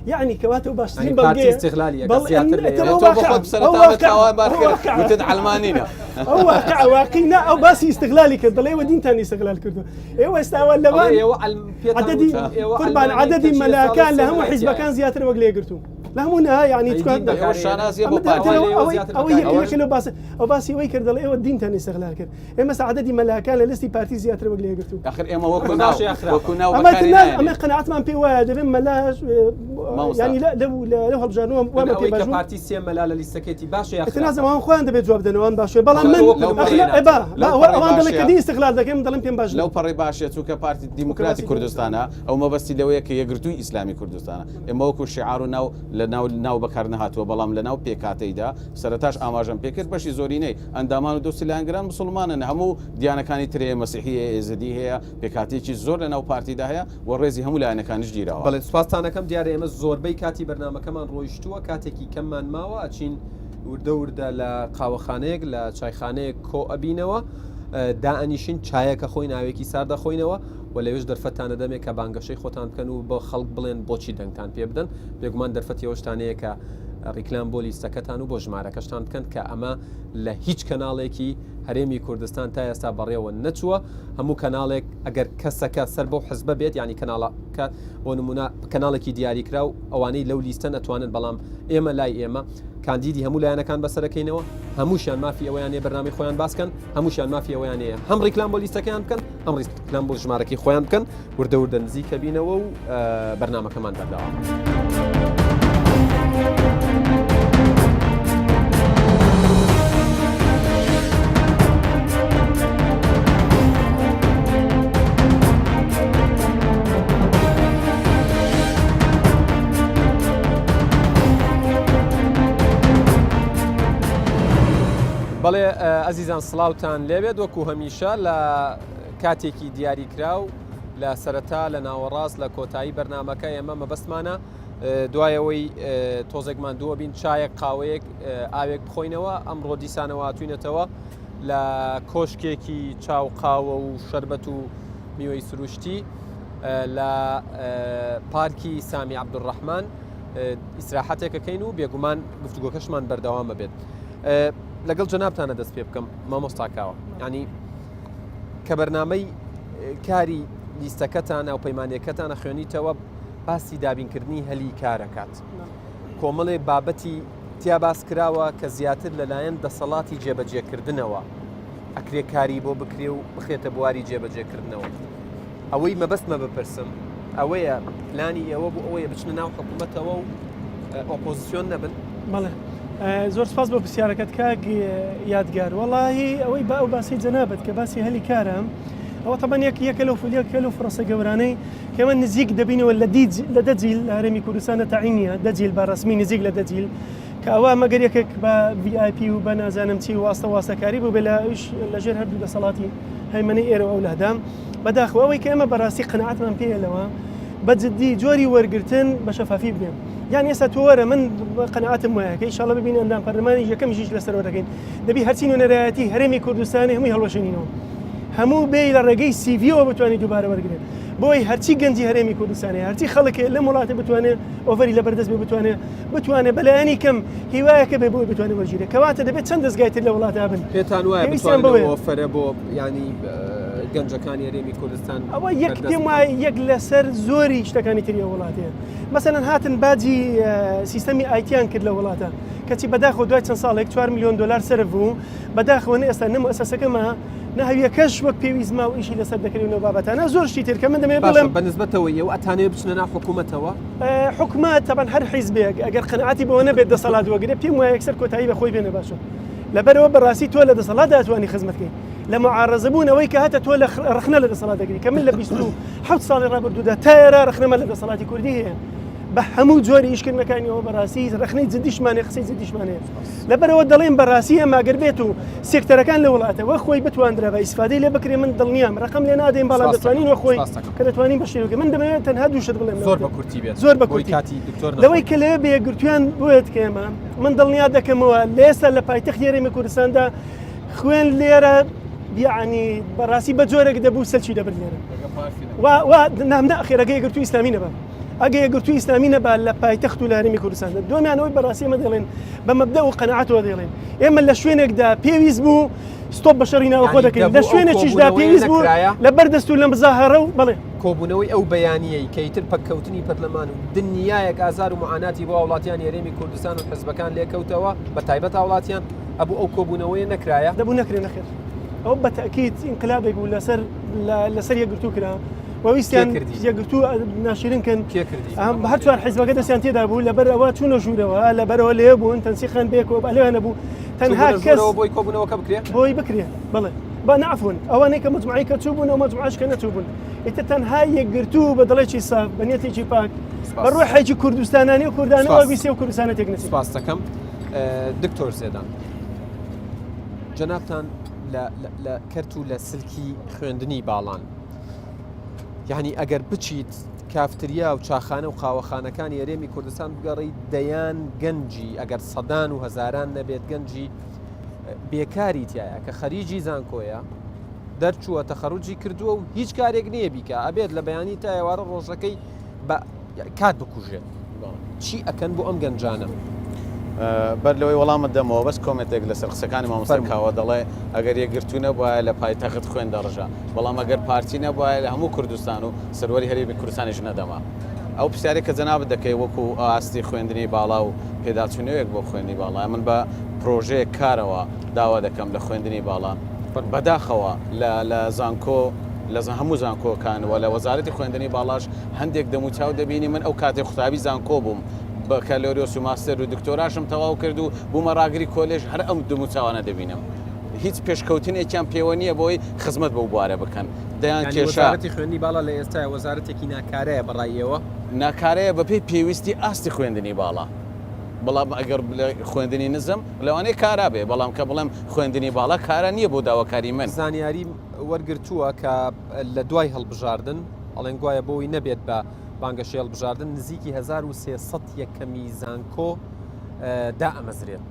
یعنی کەواتە و باشترین یعنی پارتی بەڵگەیە ئیستغلالی ئەکات بەڵێ زیاتر لە ئەتر ئێوە. ئەو تۆ بۆ واقع خۆت ئەو سەرەتا بە واقع تاوانبار ئەو کرد واقع وتت عەلمانینە. ئەو واقع واقعی نا ئەو باسی ئیستغلالی کرد دەڵێ ئێوە دینتان ئیستغلال کردووە ئێوە ئێستا لەوان ئەڵێ ئێوە عەلم پێتان عەدەدی وتوون ئێوە قوربان عەلمانین عەدەدی کەچی لە ساڵی مەلاکان لە سێ هەموو مەلای تیایە. حیزبەکان زیاترە وەک لە یەکگرتوو لە هەموو نا یعنی ئەی چکار دین ئێوە بەکارێنن. شانازیە بۆ ئەمە پارتی. دەرەوە ئەوە ئەوەی زیاتر ئەوەی بەکارێنن. یەکێک لەو باسە ئەو باسی ئەوەی کرد دەڵێ ئێوە دینتان ئیستغلال کرد ئێمە عەدەدی مەلاکان لە لیستی پارتی زیاترە وەک لە یەکگرتوو. ئاخر ئێمە وەکو ئەمە ناو باشە یا خراپە؟ وەکو ناو ئەمە بەکاری نا نایەنین. ئەمە قەناعەتمان پێ وایە دەبێ مەلاش مامۆستا. یانی لە لەو لەو هەڵبژاردنەوە من وامان پێ ئەوەی باش کە بوو. پارتی سێ مەلا لە لیستەکەیتی باشە یا ئیتر خراپە؟ نازانم ئەوان خۆیان دەبێت جواب بدەنەوە ئەوان باشە بەڵام من وەکو لەو نموونە پەڕی ناتوانم. ئێ با لەو با پەڕی ئەوان دەڵێن کە باشە دین ئیستغلال دەکەن من دەڵێم پێم باش لەو نییە. پەڕی باشە چونکە پارتی وەکو دیموکراتی باسی کوردستانە ئەو مەبەستی لەوەیە کە یەکگرتووی ئیسلامی کوردستانە ئێمە وەکو شیعار و ناو لە ناو ناو بەکار نەهاتووە بەڵام لە ناو پێکهاتەیدا سەرەتاش ئاماژەم پێکرد بەشی زۆرینەی ئەندامان و دۆستی لایەنگران موسڵمانن هەموو دیانەکانی تر هەیە مەسیحی هەیە ئێزدی هەیە پێکهاتەیەکی زۆر لە ناو پارتیدا هەیە و ڕێزی هەموو لایەنەکانیش گیراوە. بەڵێ سوپاستان ئەکەم دیارە ئێمە زۆربەی کاتی بەرنامەکەمان ڕۆیشتووە کاتێکی کەممان ماوە ئەچین وردە وردە لە قاوەخانەیەک لە چایخانەیەک کۆ ئەبینەوە دائەنیشین چایەکە خۆین ئاوێکی سارد دەخۆینەوە و لەوێش دەرفەتتان ئەدەمێ کە بانگەشەی خۆتان بکەن و بە خەڵک بڵێن بۆچی دەنگتان پێ بدەن بێگومان دەرفەتی ئەوەشتان هەیە کە. ڕیکلام بۆ لیستەکەتان و بۆ ژمارەکەشتان بکەن کە ئەمە لە هیچ کەناڵێکی هەرێمی کوردستان تا ئێستا بەڕێوە نەچووە هەموو کەناڵێک ئەگەر کەسەکە سەر بەو حزبە بێت یانی کەناڵەکە بۆ نمونە کەناڵێکی دیاریکراو ئەوانەی لەو لیستەن ئەتوانن بەڵام ئێمە لای ئێمە کاندیدی هەموو لایەنەکان بەسەرەکەینەوە هەمووشیان مافی ئەوەیان هەیە بەرنامەی خۆیان باسکەن هەمووشیان مافی ئەوەیان هەیە هەم ڕیکلام بۆ لیستەکەیان بکەن هەم ڕیکلام بۆ ژمارەکەی خۆیان بکەن وردە وردە نزیکە بینەوە و بەرنامەکەمان بەردەوام. بەڵێ ئەزیزان سڵاوتان لێبێت وەکو هەمیشە لە کاتێکی دیاریکراو لە سەرەتا لە ناوەڕاست لە کۆتایی بەرنمەکە ئێمە مەبەستمانە دوایەوەی تۆزێکمان دووە بین چایەک قاوەیەک ئاوێک بخۆینەوە ئەمڕۆ دیسانەوە هاتوینەتەوە لە کۆشکێکی چاو قاوە و شەربەت و میوەی سروشتی لە پارکی سامی عەبدولڕەحمان ئیسراحەتێکەکەین و بێگومان گفتوگۆکەشمان بەردەوامە بێت لەگەڵ جەنابتانە دەست پێ بکەم مامۆستا کاوە ینی کە بەرنمەی کاری لیستەکەتان ئەو پەیمانەکەتانە خوێنیتەوە باسی دابینکردنی هەلی کارەکات کۆمەڵێ بابەتی تیا باس کراوە کە زیاتر لەلایەن دەسەڵاتی جێبەجێکردنەوە ئەکرێ کاری بۆ بکرێ و بخرێتە بواری جێبەجێکردنەوە. ئەوەی مەبەستمە بپرسم ئەوەیە پلانی ئێوە بۆ ئەوەیە بچنە ناو حکوومەتەوە و ئۆپۆزیسیۆن نەبن؟ بەڵێ زۆر سپاس بۆ پرسیارەکەت کاک یادگار وەڵاهی ئەوەی بە ئەو باسی جەنابت کە باسی هەلی کارە ئەوە تەبەن یەک یەکە لەو فلیەکە لەو فرەسە گەورانەی کەمە نزیک دەبینەوە لە دیج لە دەجیل لە هەرێمی کوردستانە تەعینیە دەجیل بە ڕسمی نزیک لە دەجیل کە ئەوە مەگەر یەکێک بە VIP و بە نازانم چی واستە واستەکاری بوو بێ لە ئەویش لەژێر هەردوو دەسەڵاتی هەیمەنەی ئێرە و ئەولادا بەداخەوە ئەوەی کە ئێمە بەڕاستی قەناعەتمان پێیە لەوە بە جدی جۆری وەرگرتن بە شەفافی بێ یان ئێستا تۆ وەرە من قەناعەتم وایە کە ئیشاڵە ببین ئەندام پەرلەمانی یەکەم ژیش لەسەر وەرەکەین دەبی هەرچی نوێنەرایەتی هەرێمی کوردستانی هەمووی هەڵوەشێنینەوە هەموو بێ لە ڕێگەی سیڤیەوە بتوانێت دووبارە وەرگێت بۆی هەرچی گەنجی هەرێمی کوردستانی هەرچی خەڵکێ لەم وڵاتە بتوانێت ئۆفەری لەبەردەست بێ بتوانێت بتوانێت بەلایەنی کەم هیوایەکە بێ بۆی بتوانێت وەرگیرێت کەواتە دەبێت چەند دەزگای تر لە وڵاتدا بن پێتان وایە پێویستیان بتوانن بەوەیە. ئۆفەرە بۆ ینی گەنجەکانی هەرێمی کوردستان ئەوە یەک بەردەست پێم بکەن؟ وایە یەک لەسەر زۆری شتەکانی تری ئەو وڵاتەیە مەسەلەن هاتن باجی اه، سیستەمی ئایتیان کرد لە وڵاتە کەچی بەداخەوە دوای چەند ساڵێک 4 میلیۆن دلار سەرف بوو بەداخەوە نە ئێستا نە موئەسەسەکەمە نە هەویەکەش وەک پێویست ما و ئیشی لەسەر دەکرێت و لەو بابەتانە زۆر شتی تر کە من دەمەوێت باشە بڵێم بە نسبەتەوە ئێوە ئەتانەوێت بچنە ناو حکوومەتەوە؟ حکومەت تەبەن هەر حیزبێک ئەگەر قەناعەتی بەوە نەبێت دەسەڵات وەگرێت پێم وایە یەکسەر کۆتایی بە خۆی بێنە باشە لەبەرەوە بەڕاستی تۆ لە دەسەڵات دەتوانی خزمەت بکەیت لە معارەزە بوون ئەوەی کە هەتە تۆ لە ڕەخنە لە دەسەڵات دەگری کە من لە 27 ساڵی ڕابردوودا تا ئێرە ڕەخنەمە لە دەسەڵاتی کوردی هەیە بە هەموو جۆری ئیشکردنەکانیەوە بەڕاستی ڕەخنەی جدیشمان هەیە قسەی جدیشمان هەیە لەبەرەوە دەڵێم بەڕاستی ئەمە گەر بێت و سێکتەرەکان لە وڵاتە وە خۆی بتواندرا بە ئیسفادەی لێ بکرێ من دڵنیام ڕقم لێ نادەین بەڵام دەتوانین وە خۆی کە دەتوانین بە شێوەکە من دەمەوێت تەنها دوو شت بڵێم زۆر بە کورتی بێت زۆر بە کورتی کاتی دکتۆر لەوەی کە لەوێ بە یەکگرتویان بۆیەت کە ئێمە من دڵنیا دەکەمەوە لە ئێستا لە پایتەختی هەرێمی کوردستاندا خوێن لێرە یعنی بەڕاستی بە جۆرێک دەبوو سەرچی دەبرد لێرە وا نامنا ئەخێرەکە یەکگرتوو ئیسلامی نەبا ئەگە یەکگرتووی ئیسلامی نەبا لە پایتەخت و لە هەرێمی کوردستاندا دووەمیان ئەوەی بەڕاستی ئێمە دەڵێن بە مەبدەء و قەناعەتەوە دەڵێن ئێمە لە شوێنێکدا پێویست بوو ستۆپ بە شەڕی ناوخۆ یانی دەکەین لە دەبوو ئەو شوێنێکیشدا کۆبوونەوەیە پێویست بوو نەکرایە؟ لە بەردەست و لە مزاهەرە و بەڵێ کۆبوونەوەی ئەو بەیانییەی کە ئیتر پەککەوتنی پەرلەمان و دنیایەک ئازار و معاناتی بۆ هاوڵاتیانی هەرێمی کوردستان و حزبەکان لێکەوتەوە بە تایبەت هاوڵاتیان ئەبوو ئەو کۆبوونەوەیە نەکرایە؟ دەبوو نەکرێ نەخێر ئەوە بە تەئکید ئینقلابێک بوو لەسەر لەسەر یەکگرتوو کرا و ویستیان یەکگرتوو ناشرین کەن هەر چوار حیزبەکە دەستیان تێدا بوو لەبەر ئەوە چوونە ژوورەوە لەبەرەوە لێ بوون تەنسیقان بێکەوە ئەلێیان نەبوو تەنها کەس بۆی کۆبوونەوەکە بکرێ بۆی بکرێ بڵێ با نعفون ئەوانەی کە مجموعی کە چوو بوون ئەو مجموعەش کە نەچوو بوون ئیتر تەنها یەکگرتوو بە دڵێکی ساف بە نیەتێکی پاک بە ڕۆحێکی کوردستانانی و کوردانەوە ویستی و کوردستانە تێک نەچێت سپاس دەکەم دکتۆر زێدان جەنابتان لە کەرت و لە سلکی خوێندنی باڵان یعنی ئەگەر بچیت کافتریا و چاخانە و قاوەخانەکانی هەرێمی کوردستان بگەڕی دەیان گەنجی ئەگەر سەدان و هەزاران نەبێت گەنجی بێکاری تایە کە خەریجی زانکۆیە دەرچووە تەخەروجی کردووە و هیچ کارێک نییە بیکە ئەبێت لە بەیانی تا ئێوارە ڕۆژەکەی بە کات بکوژێت چی ئەکەن بۆ ئەم گەنجانە؟ بەر لەوەی وەڵامت دەمەوە بەس کۆمێنتێک لەسەر قسەکانی مامۆستا کاوە دەڵێ ئەگەر یەکگرتوو نەبوایە لە پایتەخت خوێن دەڕژا بەڵام ئەگەر پارتی نەبوایە لە هەموو کوردستان و سەروەری هەرێمی کوردستانیش نەدەما. ئەو پرسیارەی کە جەنابت دەکەی وەکو ئاستی خوێندنی باڵا و پێداچوونەوەیەک بۆ خوێندنی باڵا من بە پرۆژەیەک کارەوە داوا دەکەم لە خوێندنی باڵا بەداخەوە لە لە زانکۆ لە هەموو زانکۆکان و لە وەزارەتی خوێندنی باڵاش هەندێک دەموچاو دەبینی من ئەو کاتێک قوتابی زانکۆ بووم بەکالۆریۆس و ماستەر و دکتۆراشم تەواو کرد و بوومە ڕاگری کۆلێژ هەر ئەم دەموچاوانە دەبینم هیچ پێشکەوتنێکیان پێوە نییە بۆی خزمەت بەو بوارە بکەن دەیان یانی کێشە. وەزارەتی خوێندنی باڵا لە ئێستایا وەزارەتێکی ناکارەیە بە ڕای ئێوە؟ ناکارەیە بەپێی پێویستی ئاستی خوێندنی باڵا، بەڵام ئەگەر خوێندنی نزم لەوانەیە کارا بێ، بەڵام کە بڵێم خوێندنی باڵا کارا نییە بۆ داواکاری من. زانیاریم وەرگرتووە کە لە دوای هەڵبژاردن، ئەڵێن گوایە بۆی نەبێت بە بانگەشەی هەڵبژاردن نزیکی 1300 یەکەمی زانکۆ دائەمەزرێت.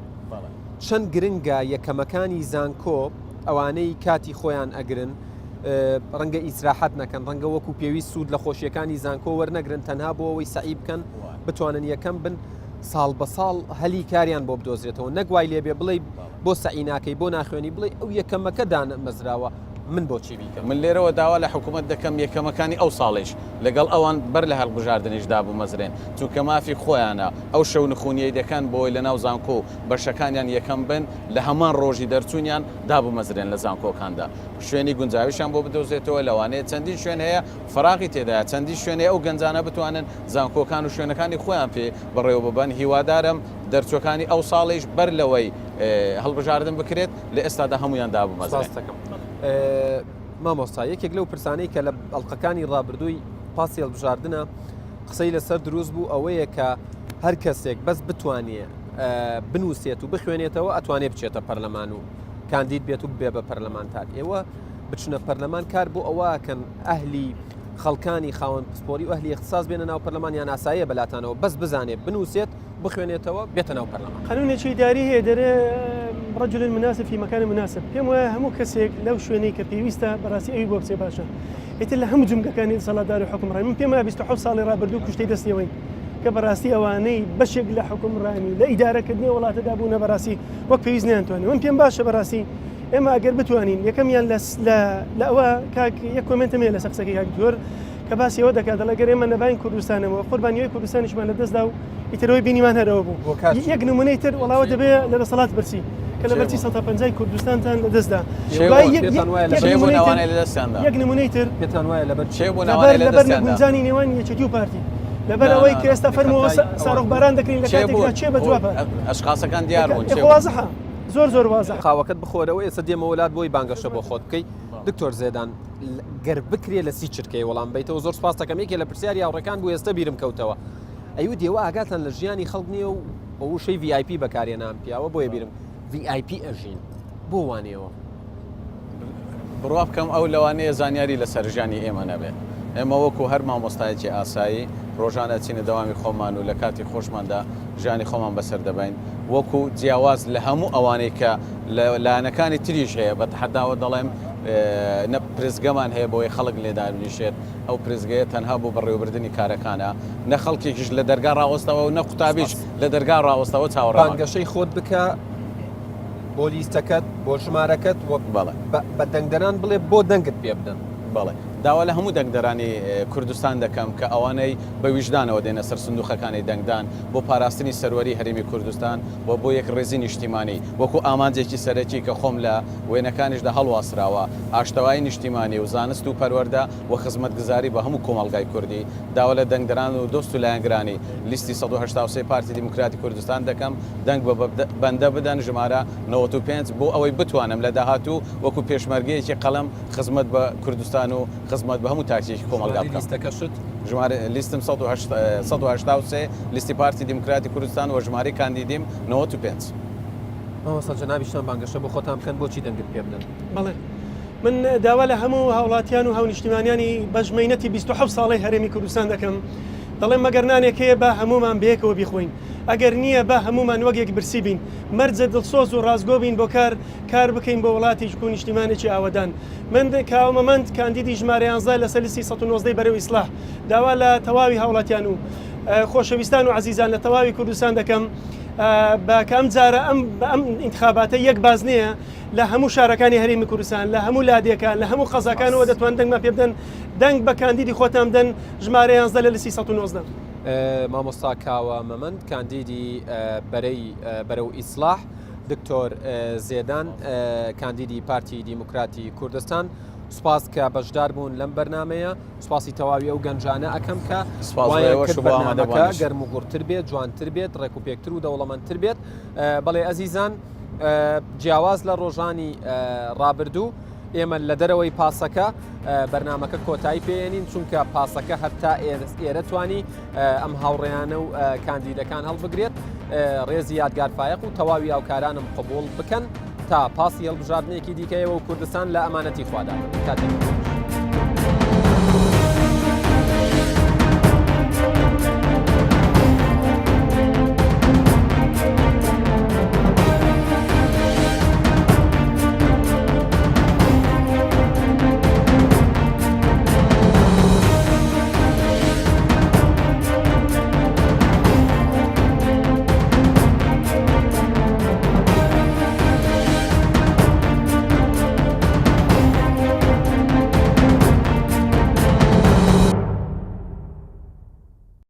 چەند گرنگە یەکەمەکانی زانکۆ ئەوانەی کاتی خۆیان ئەگرن ڕەنگە ئیسراحەت نەکەن ڕەنگە وەکو پێویست سوود لە خۆشیەکانی زانکۆ وەرنەگرن تەنها بۆ ئەوەی سەعی بکەن بتوانن یەکەم بن ساڵ بە ساڵ هەلی کاریان بۆ بدۆزرێتەوە نەک وای لێبێ بڵێ بۆ سەعی ناکەی بۆ ناخوێنی بڵێ ئەو یەکەمەکە دانەمەزراوە من بۆچی بیکەم. من لێرەوە داوا لە حکوومەت دەکەم یەکەمەکانی ئەو ساڵیش لەگەڵ ئەوان بەر لە هەڵبژاردنیش دابمەزرێن، چونکە مافی خۆیانە ئەو شەونخونیەی دەکەن بۆی لەناو زانکۆ و بەشەکانیان یەکەم بن لە هەمان ڕۆژی دەرچوونیان دابمەزرێن لە زانکۆکاندا شوێنی گونجاویشیان بۆ بدۆزێتەوە لەوانەیە چەندین شوێن هەیە فەراغی تێدایە چەندین شوێن هەیە ئەو گەنجانە بتوانن زانکۆکان و شوێنەکانی خۆیان پێ بەڕێوە ببەن هیوادارم دەرچووەکانی ئەو ساڵیش بەر لەوەی هەڵبژاردن بکرێت لە ئێستادا هەموویان دابمەزرێن. سپاست دەکەم. مامۆستا یەکێک لەو پرسانەی کە لە ئەڵقەکانی ڕابردووی پاسی هەڵبژاردنە قسەی لەسەر دروست بوو ئەوەیە کە هەر کەسێک بەس بتوانێ بنووسێت و بخوێنێتەوە ئەتوانێ بچێتە پەرلەمان و کاندید بێت و ببێ بە پەرلەمانتار ئێوە بچنە پەرلەمان کار بۆ ئەوەکەن ئەهلی خەڵکانی خاوەن پسپۆری و ئەهلی اختصاص بێنە ناو پەرلەمان یان ئاساییە بەلاتانەوە بەس بزانێ بنووسێت بخوێنێتەوە بێتە ناو پەرلەمان. قانونێکی ئیداری هەیە دەرێ رجل مناسب في مكان مناسب پێم وایە هەموو کەسێک لەو شوێنەی کە پێویستە بەڕاستی ئەوی بۆ بچێ باشە ئیتر لە هەموو جومگەکانی دەسەڵاتدار و حوکمڕانی من پێم وایە 27 ساڵی ڕابردوو کوشتەی دەستیەوەین کە بەڕاستی ئەوانەی بەشێک لە حوکمڕانی و لە ئیدارەکردنی وڵاتەدا بوونە بەڕاستی وەک پێویست نەیانتوانی من پێم باشە بەڕاستی ئێمە ئەگەر بتوانین یەکەمیان لە لە ئەوە کاک یەک کۆمێنتم هەیە لەسەر قسەکەی کاک دکتۆر کە باسی ئەوە دەکات دەڵێ گەر ئێمە نەباین کوردستانەوە قوربانیەوەی کوردستانیشمان لەدەستدا و ئیترەوەی بینیمان هەرەوە بوو یەک نمونەی تر وڵاوە دەبێ لە دەسەڵات پرسی کە لە بەرچی 150 کوردستانتان لەدەستدا یەک نمونەی تر لەبەر نەگونجانی نێوان یەکێتی و پارتی لەبەر ئەوەی کە ئێستا فەرمووە ساڕۆخ باران دەکرین لە کاتێکدا چێ بە جواب ئەشخاصەکان دیار بوون وازحە زۆر زۆر وازح قاوەکەت بخۆرەوە ئێستا دێمەوە لات بۆی بانگەشە بۆ خۆت بکەی دکتۆر زێدان گەر بکرێ لە سی چرکەی وەڵام بیتەوە زۆر سپاس دەکەم یەکێ لە پرسیاری هاوڕێکان بوو ئێستا بیرم کەوتەوە ئەیوت ئێوە ئاگاتان لە ژیانی خەڵک نییە و بە وشەی VIP بەکارهێنان پیاوە بۆیە بیرم VIP ئەژین بۆ وانێوە؟ بڕوا بکەم ئەو لەوانەیە زانیاری لەسەر ژیانی ئێمە نەبێت. ئێمە وەکو هەر مامۆستایەکی ئاسایی ڕۆژانە ئەچینە دەوامی خۆمان و لە کاتی خۆشماندا ژیانی خۆمان بەسەر دەبەین. وەکو جیاواز لە هەموو ئەوانەی کە لە لایەنەکانی تریش هەیە بە تەحەداوە دەڵێم نە پرسگەمان هەیە بۆی خەڵک لێ دابنیشێت، ئەو پرسگەیە تەنها بۆ بەڕێوەبردنی کارەکانە، نە خەڵکێکیش لە دەرگا ڕاوەستاوە و نە قوتابیش لە دەرگا ڕاوەستاوە چاوەڕێمان. بانگەشەی خۆت بکە بۆ لیستەکەت، بۆ ژمارەکەت و بە دەنگدەران بڵێ بۆ دەنگت پێ بدەن. بەڵێ. داوا لە هەموو دەنگدەرانی کوردستان دەکەم کە ئەوانەی بە ویژدانەوە دێنە سەر سندووقەکانی دەنگدان بۆ پاراستنی سەروەری هەرێمی کوردستان و بۆ یەکڕیزی نیشتیمانی وەکو ئامانجێکی سەرەکی کە خۆم لە وێنەکانیشدا هەڵواسراوە، ئاشتەوایی نیشتیمانی و زانست و پەروەردە و خزمەتگوزاری بە هەموو کۆمەڵگای کوردی، داوا لە دەنگدەران و دۆست و لایەنگرانی لیستی 183 پارتی دیموکراتی کوردستان دەکەم دەنگ بە بەندە بدەن ژمارە 95 بۆ ئەوەی بتوانم لە داهاتوو وەکو پێشمەرگەیەکی قەڵەم خزمەت بە کوردستان و خزمەت بە هەموو تاکێکی کۆمەڵگا بکەم. ژمارەی لیستم 183 لیستی پارتی دیموکراتی کوردستان و ژمارەی کاندیدیم 95. مامۆستا جەنابیشتان بانگەشە بۆ خۆتان بکەن بۆچی دەنگت پێ بدەن؟ بەڵێ من داوا لە هەموو هاوڵاتیان و هاونیشتیمانیانی بەش مەینەتی 27 ساڵەی هەرێمی کوردستان دەکەم دەڵێم مەگەر نانێک هەیە با هەموومان بەیەکەوە بیخۆین ئەگەر نییە با هەموومان وەک یەک برسی بین مەرجە دڵسۆز و ڕاستگۆ بین بۆ کار کار بکەین بۆ وڵاتێک و نیشتیمانێکی ئاوەدان من کاوە مەمەند کاندیدی ژمارە یانزە لەسەر لیستی 119 بەرەو ئیسلاح داوا لە تەواوی هاوڵاتیان و. خۆشەویستان و عەزیزان لە تەواوی کوردستان دەکەم بە کە ئەم جارە ئەم بە ئەم ئینتخاباتە یەک بازنەیە لە هەموو شارەکانی هەرێمی کوردستان لە هەموو لادێکان لە هەموو قەزاکانەوە دەتوان دەنگمان پێ بدەن دەنگ بە کاندیدی خۆتان بدەن ژمارە 11 لە لیستی 119. مامۆستا کاوە مەمەند کاندیدی بەرەی بەرەو ئیسلاح دکتۆر زێدان کاندیدی پارتی دیموکراتی کوردستان سوپاس کە بەشدار بوون لەم بەرنمەیە سوپاسی تەواوی ئەو گەنجانە ئەکەم کە وایان کرد بەرنامەکە گەرم و گوڕتر بێت جوانتر بێت ڕێک و پێکتر و دەوڵەمەندتر بێت بەڵێ ئەزیزان جیاواز لە ڕۆژانی ڕابردوو ئێمە لە دەرەوەی پاسەکە بەرنمەکە کۆتایی پێێنین چونکە پاسەکە هەرتا ئێرە توانی ئەم هاوڕێیانە و کاندیدەکان هەڵبگرێت ڕێزی یادگار فایق و تەواوی هاوکارانم قبول بکەن تا پاسی هەڵبژاردنێکی دیکەیەوە و کوردستان لە ئەمانەتی خوادا کاتێک.